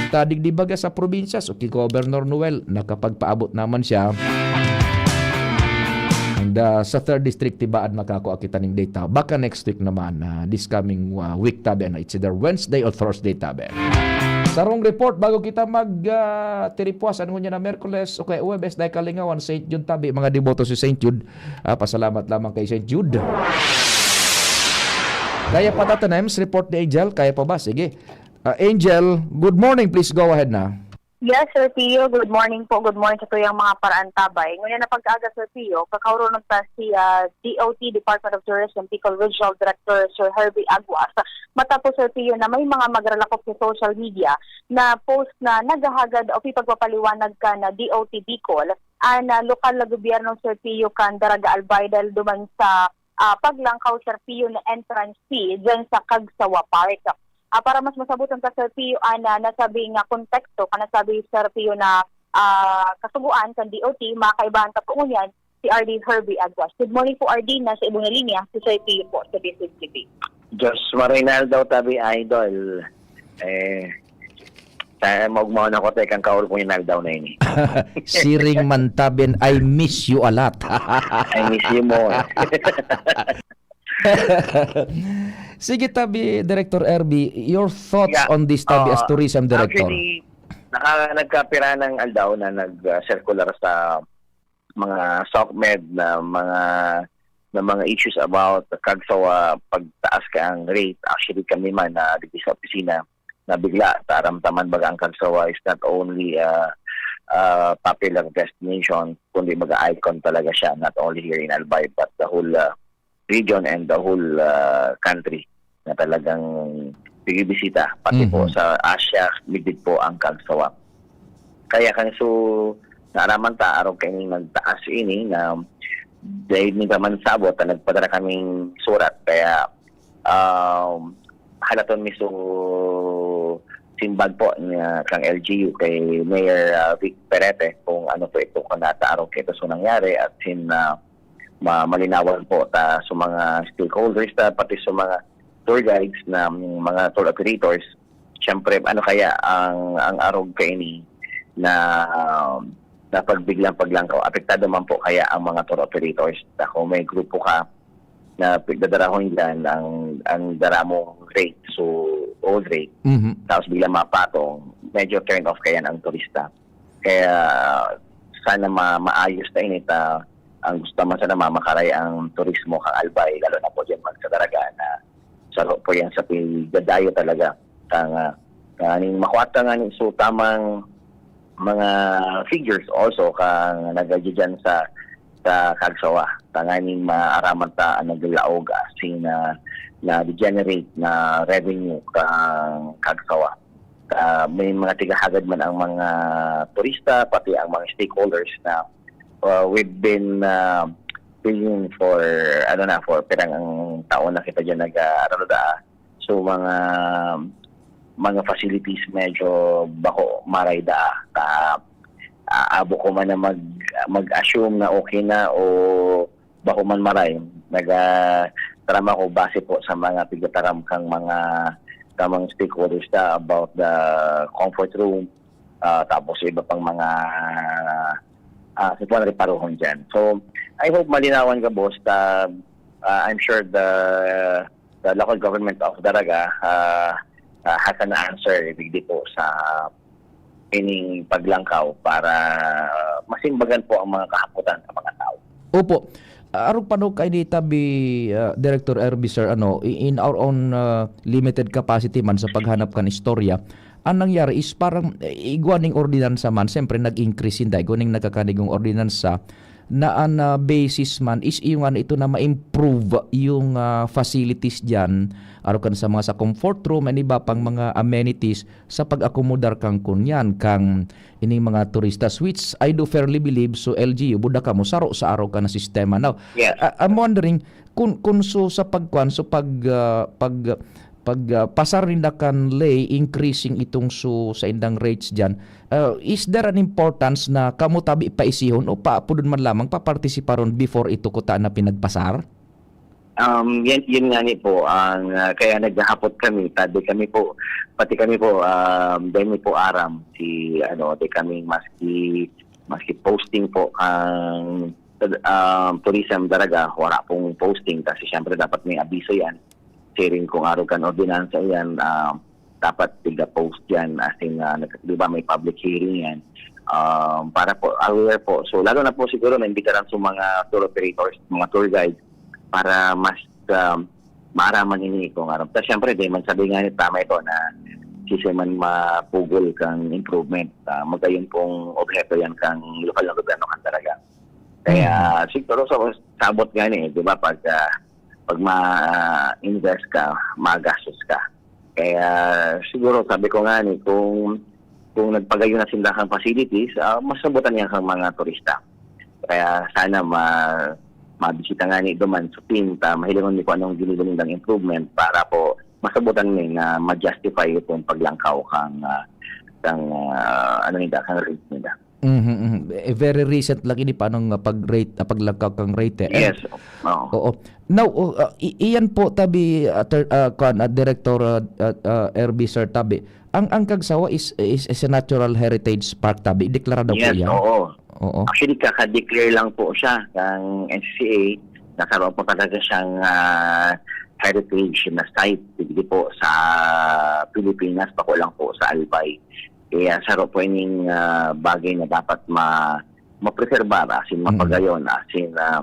Ta digdi baga sa probinsya, so ki Governor Noel, nakapagpaabot naman siya. And, ah, sa third district, tibaan makakua kita ning data. Baka next week naman, ah, this coming, ah, week, tabi, ano, it's either Wednesday or Thursday, tabi. Sarong report bago kita mag, ah, tiripuas, ano niya na Merkules, o kaya Huwebes, dahil kalingawan, Saint Jude, tabi, mga deboto si Saint Jude. Ah, pasalamat lamang kay Saint Jude. Kaya pa, Tata Nems, report ni Angel, kaya pa ba? Sige. Ah, Angel, good morning. Please go ahead na. Yes, Sir Pio. Good morning po. Good morning sa tuyang mga paraantabay. Ngunyan na pag-aga, Sir Pio, kakaurunod ta si, ah, D O T, Department of Tourism, Bicol Regional Director, Sir Herbie Aguas. Matapos, Sir Pio, na may mga magralakop sa social media na post na naghahagad o pipagpapaliwanag kan D O T Bicol, an, ah, lokal na gobyerno, Sir Pio, kan Daraga Albay dahil duman sa, ah, paglangkaw, Sir Pio, na entrance fee dyan sa Kagsawa Park. Ah, para mas masabutan ka, Sir Pio, an, ah, nasabi nga konteksto, kan nasabi, Sir Pio, na, ah, kasugoan kan D O T, makaibahan ka po ngunyan, si R D Herbie Aguas. Good morning po, R D. Nasa ibong na linya, si Sir Pio po sa Business T V. Diyos, maray na aldaw, tabi, idol. Eh, sa maugmaon ako, tekang kaul ko yung aldaw na ini. Siring man, tabi, and I miss you a lot. I miss you more. Sige, tabi, Director Erby, your thoughts Yeah. on this, tabi, as Ah, tourism director? Actually, naka-, nagkapira ng aldaw na nag-circular sa mga SOCMED na mga, na mga issues about the Kagsawa, pagtaas ka ang rate. Actually, kami man na dito sa opisina, na bigla, taramtaman baga ang Kagsawa is not only a, a popular destination, kundi mag-icon talaga siya, not only here in Albay, but the whole, uh, region and the whole, uh, country na talagang bibisita, pati po Mhm. sa Asia, midit po ang Kagsawa. Kaya kan so, naaraman ta, arog kaining nagtaas ini na dahil minsan man sabot na nagpadara kaming surat. Kaya, um, halaton mi so simbag po niya kang L G U kay Mayor, ah, Vic Perete kung ano po ito, kung nata arog kay ito so nangyari at sin, ah, ma-, malinawan po ta sa mga stakeholders ta, pati sa mga tour guides na, mm, mga tour operators. Siyempre, ano kaya ang, ang arog kaini na, na pagbiglang paglangkaw? Apektado man po kaya ang mga tour operators? Na kung may grupo ka na pagdadarahon dyan, ang, ang dara mong rate, so old rate, Mhm. tapos biglang mapatong, medyo turn off kaya ang turista. Kaya sana ma-, maayos na ini ta, ang gusto man sana mamakaray ang turismo kan Albay, lalo na po diyan man sa Daraga na saro po yan sa pigdadayo talaga. Kang, ah, kaning makuha ta ngani so tamang mga figures also kang nagadidiyan sa, sa Cagsawa. Tanganing maaraman ta ang naglaog asin na, na degenerate na revenue kang Cagsawa. Ah, may mga tigahagad man ang mga turista, pati ang mga stakeholders na, ah, we've been, ah, paying for, ano na, for pirang ang taon na kita diyan nag-, ah, ano na, ah. So, mga, mga facilities medyo bako maray da, ah. Ah, abo ko man na mag-, mag-assume na okay na o bako man maray. Nag-, ah, tram ako base po sa mga pigtataram kang mga, kang mga stakeholders ta about the comfort room, ah, tapos iba pang mga, ah, sa mga reparohon diyan. So, I hope malinawan ka, boss, ta, ah, I'm sure the, the local government of Daraga, ah, ah, has an answer digdi po sa ining paglangkaw para masimbagan po ang mga kahapotan sa mga tao. Opo. Arog pa no kaini tabi, ah, Director Erby, sir, ano, i-, in our own, ah, limited capacity man sa paghanap kan istorya, ang nangyari is parang, eh, igwa ning ordinansa man, siyempre nag-increase sinda, igwa ning nagkakanigong ordinansa, na an, ah, basis man is iyo nga na ito na ma-improve yung, ah, facilities diyan, arog kan sa mga sa comfort room and iba pang mga amenities sa pag-akomodar kan kunyan, kan ining mga turistas, which I do fairly believe, so L G U, buda kamo, saro sa arog kan na sistema. Now, Yes. I, I'm wondering, kun, kun so sa pagkuan, so pag, ah, pag, pag, ah, pasar ninda kan lei, increasing itong so sa indang rates diyan, ah, is there an importance na kamo tabi paisihon o paapodon man lamang, papartisiparon before ito kuta na pinagpasar? Um, yan, yun nga ni po, ang, ah, kaya naghahapot kami, tabi kami po, pati kami po, um, dahil mi po aram, si, ano, di kami maski, maski posting po ang, um, tourism talaga, wala pong posting kasi siyempre dapat may abiso yan. Siring kung arog kan ordinansa yan, um, dapat tiga-post yan, as in, ah, nag-, di ba, may public hearing yan. Um, para po, aware po. So, lalo na po siguro, naimbitaran sa mga tour operators, mga tour guides, para mas, um, maaraman ini kung ano. Tapos, siyempre, di man sabi nga ni tama ito na sisay man mapugol kang improvement. Ah, magayon pong obheto yan kang lokal na gobyerno kan talaga. Kaya, siguro, sa, sabot nga ni, di ba, pag, ah, pag ma-invest ka, magastos ka. Kaya siguro sabi ko nga ni, kung, kung nagpagayon na sinda kang facilities, ah, masabutan niya kang mga turista. Kaya sana ma-, mabisita nga ni duman sa team, ta mahilingon ni kung anong ginibo nindang improvement para po masabutan ni na ma-justify itong paglangkaw kang, ah, kang, ah, ano nila, kang rate nila. Mhm, mhm. Eh, very recent lang ini pa nung, ah, pag-rate, ah, paglangkaw kang rate, eh. And Yes. Oo. Oo. Now, oh, ah, i-, iyan po tabi, ah, ter-, ah, kuwan, ah, Director, ah, ah, ah, R B, Sir, tabi. Ang, ang Kagsawa is, is, is a natural heritage park tabi. Deklarado po Yes, iyan. Oo. Oo. Actually, kaka-declare lang po siya ng N C C A. Nagkaroon po talaga siyang, ah, heritage na site, hindi po sa Pilipinas, bako lang po sa Albay. Kaya saro po ining, ah, bagay na dapat ma-, mapreserbar, as in, Mm. mapagayon, as in, ah,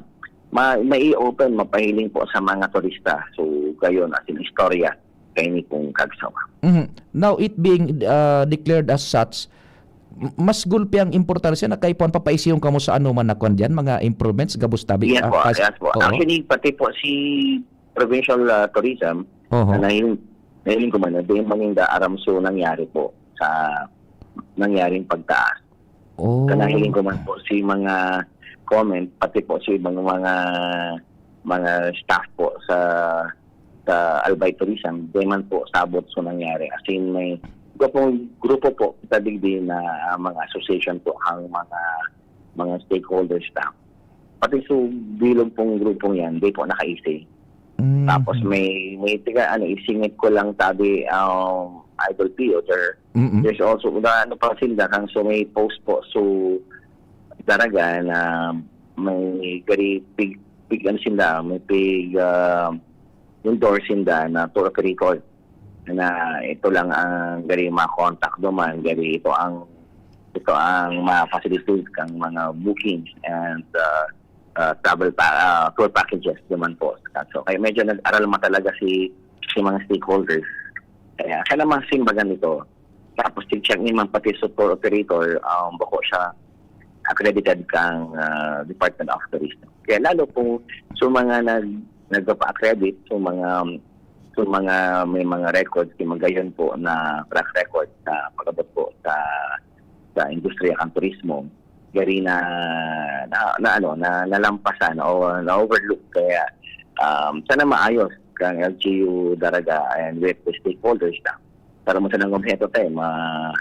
ma-, mai-open, mapahiling po sa mga turista. So, gayon, as in, istorya, kaini pong Kagsawa. Mhm. Now, it being, ah, declared as such, m-, mas gulpi ang importansya na kaipuhan papaisihon kamo sa ano man na kwan diyan, mga improvements, gabos tabi. Yes Ah, po, pas-, yes po. oo. Actually, pati po si provincial, ah, tourism, Oho. na nahiling, nahiling ko man, na di man ninda aram so nangyari po sa nangyaring pagtaas. Oh. Kanahiling ko man po si mga comment, pati po si ibang mga, mga staff po sa, sa Albay Tourism, di man po sabot so nangyari. As in, may grupo, grupo po, kita digdi na, ah, mga association po ang mga, mga stakeholders na. Pati so bilog pong grupong yan, di po nakaisi. Mm. Tapos may, may tiga, ano, isingit ko lang tabi, um, Idol Pio, there, Mm-mm. there's also, na, ano pa sinda, kang so may post po, so, talaga na may gari, pig, pig, ano sinda, may pig, ah, endorse sinda na tour operator na ito lang ang gari ma-contact duman, gari ito ang, ito ang ma-facilitate kang mga bookings and, ah, ah, travel pa, ah, tour packages naman po. So, kaya medyo nag-aral mo talaga si, si mga stakeholders. Kaya sana masimbagan ito. Tapos, check ni man pati sa tour operator, um, bako siya accredited kang, ah, Department of Tourism. Kaya lalo kung sa mga nag-, nagpapa-accredit, sa mga, sa mga may mga records, kimagayon po na track record sa pag-abot po sa, sa industriya kan turismo, gari na, na, na ano, na nalampasan o na-overlook. Kaya, um, sana maayos kang L G U Daraga and with the stakeholders na. Para mo sanang obheto tayo, ma-,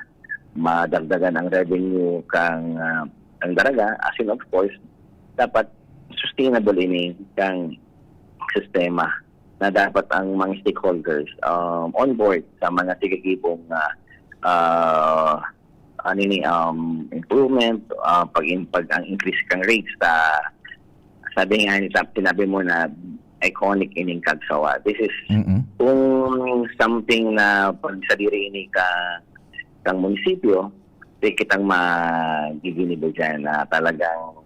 madagdagan ang revenue kang, ah, ang Daraga. As in, of course, dapat sustainable ini kang sistema na dapat ang mga stakeholders, um, on board sa mga tigagibong, ah, ah, ano ni, um, improvement, ah, pag, pag ang increase kang rates sa, sabi nga ni, sab-, sinabi mo na iconic ining Kagsawa. This is Mm-mm. kung something na pag sadiri ini ka, kang munisipyo, di kitang magiginibo dyan na talagang,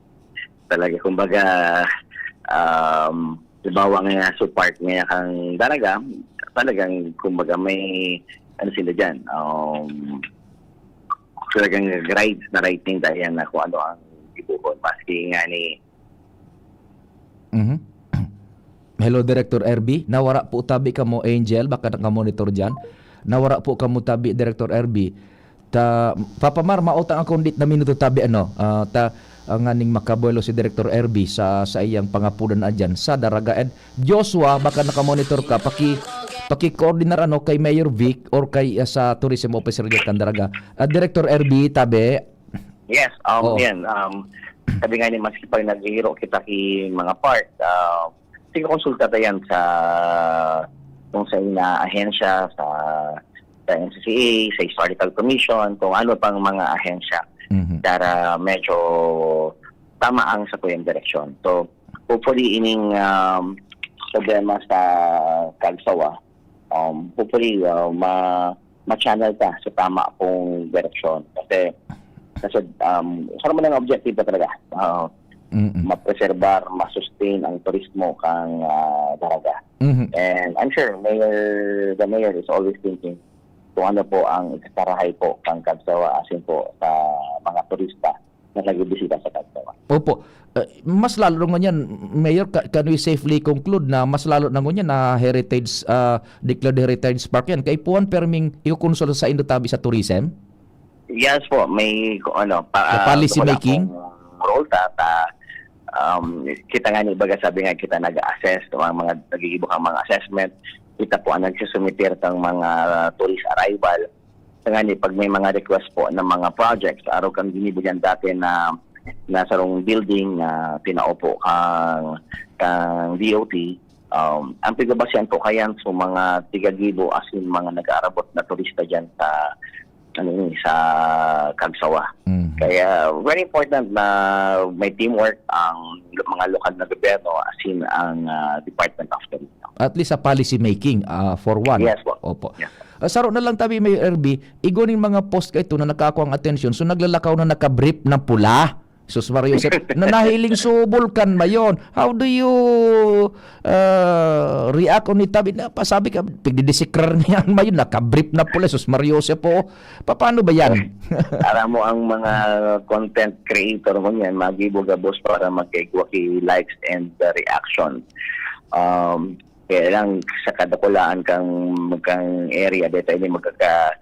talaga, kumbaga, um, halimbawa nga support nga kang Daraga, talagang, kumbaga, may, ano sila dyan, um, talagang right na right thing dahil na kung ano ang gibuhon. Maski nga ni Mhm. Hello, Director R B. Nawara po tabi kamo, Angel. Baka nakamonitor dyan. Nawara po kamo tabi, Director R B. Ta, Papa Mar, mautang akong dit na minuto tabi, ano. Ah, ta, ah, nganing makabuelo si Director R B sa, sa iyang pangapudan na dyan, sa Daraga. And Joshua, baka nakamonitor ka, paki, paki-coordinar, ano, kay Mayor Vic or kay, ah, sa tourism officer dyan kan Daraga. Ah, Director R B, tabi. Yes, um, Oo. yan. Um, sabi nga ni, maski pag naghihiro kita ki mga park, uh, sige, konsulta ta yan sa kung sa ina ahensya, sa, sa N C C A, sa Historical Commission, kung ano pang mga ahensya Mhm. para medyo tama ang sa kuyang direksyon. So, hopefully, ining, um, problema sa Kagsawa, um, hopefully, uh, ma-, ma-channel ta sa tama pong direksyon. Kasi, kasi, um, sa naman ang objective na talaga, uh, Mm-mm. mapreserbar, masustain ang turismo kang, ah, Daraga. Mhm. And I'm sure Mayor, the Mayor is always thinking kung ano po ang ikakarahay po kang Kagsawa asin po sa mga turista na nagbibisita sa Kagsawa. Opo. Eh, mas lalo na ngunyan, Mayor, ca-, can we safely conclude na mas lalo na ngunyan na heritage, ah, declared heritage park yan? Kaipuhan perming ikukonsulta sa indo tabi sa tourism? Yes po, may ku-, ano, pa, Sa ah, policy wala making? pong role ta, ta, um, kita nga ni, baga sabi nga, kita nag-assess, ang mga nagigibo kang mga assessment, kita po ang nagsusumiter kang mga tourist arrival. Sa nga ni, pag may mga request po ng mga projects, araw kang ginibo dyan dati na, na sarong building na pinaupo kang, kang D O T, um, ang pigabasihan po kayan sa mga tigagibo asin mga nag-aarabot na turista dyan sa, ano ni, sa Kagsawa. Mhm. Kaya very important na may teamwork ang lo-, mga lokal na gobyerno asin ang, ah, Department of Tourism. At least sa policy making, ah, for one. Yes po. Opo. Yes. Ah, saro na lang tabi, Mayor R B, igwa ning mga post kaito na nakakua ang atensyon, so naglalakaw na nakabrief na pula. Sus Maria Joseph, na nahiling sa bulkan ba yon? How do you, ah, react on it? Tabi na, pasabi ka, pigdidisikrar niyan ba yun? Nakabrief na pula, sus Maria Joseph po. Paano ba yan? Alam mo, ang mga content creator mo niyan, magibo gabos para magkaigwa ki likes and, uh, reaction. Um, kaya lang, sa kadakulaan kang, kang area, dito hindi magkaka-,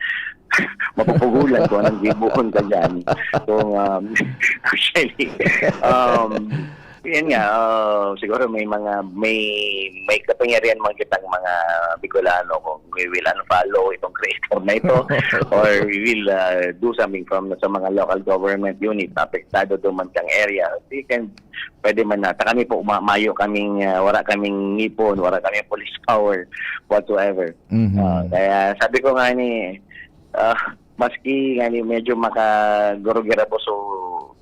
mapupugulan kung anong gibuhon ka dyan. Kung, um, actually, um, yan nga, uh, siguro may mga, may, may kapangyarihan man kitang mga Bicolano kung we will unfollow itong creator na ito or we will, uh, do something from sa mga local government unit na apektado doon man kang area. We can, pwede man na. Ta kami po, ma-, mayo kaming, uh, wala kaming ngipon, wala kaming police power whatsoever. Mhm. Ah, kaya sabi ko nga ni, ah, maski nga ni medyo makagurugirabo so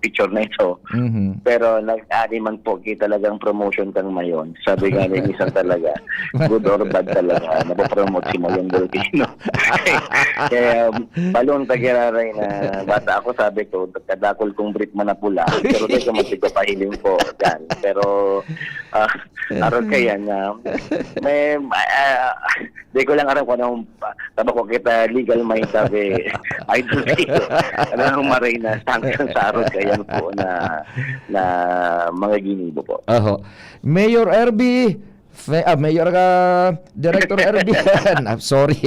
picture na ito. Mhm. Pero nag-ani man po kita talagang promotion kang Mayon. Sabi nga ni minsan talaga, good or bad talaga, napopromote si Mayon Volcano. Kaya balon tagiraray na bata ako, sabi ko, kadakol kong brief man na pula, pero di ko magsigapahiling po dyan. Pero ah, arot kaya na may ah, di ko lang aram kung anong tabako kita legal may sabi. Ay, dito. Ano ang maray na tangkang sarot kaya po na na mga ginibo po. Oho. Mayor Erby, fe- ah, Mayor ah, Director Erby. I'm sorry.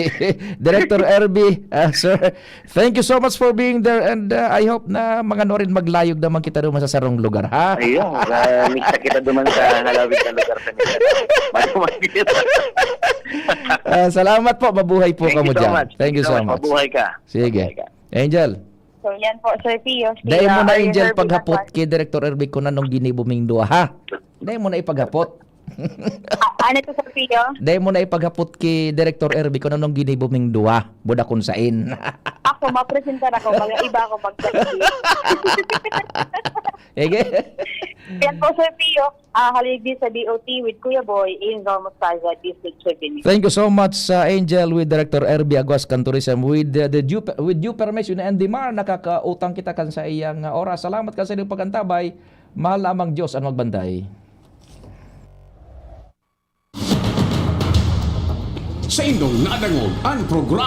Director Erby, ah, sir. Thank you so much for being there and ah, I hope na mga norin maglayog naman kita naman sa sarong lugar, ha? Ayun, uh, mista kita duman sa halawig na lugar sa Mindanao. Maduman dito. Ah, salamat po, mabuhay po Thank kamo you so dyan. Much. Thank you so much. Mabuhay ka. Sige. Mabuhay ka. Angel, So, yan po, Sir Pio. Si, dahil ah, mo na, Arya Angel, Hervey paghapot Natal. Kay Director Erby kung anong ginibo ming duwa, ha? Dahil mo na ipaghapot. Ah, ano to, Sir Pio? Dahil mo na ipaghapot kay Director Erby kung anong ginibo ming duwa, buda kung sain. Ako, mapresenta na ako. Mga iba ako pag Ege? Yan po, Sir Pio. Ah, haligi sa D O T with Kuya Boy, Angel Mostaza, District Souvenir. Thank you so much, uh, Angel, with Director Erby Aguas Canturism. With uh, the due, with due permission, Andy Mar, nakakautang kita kan sa iyang uh, oras. Salamat kan sa iyong pag-antabay. Mahal na amang Diyos ang magbantay. Sa indong nadangog ang programa.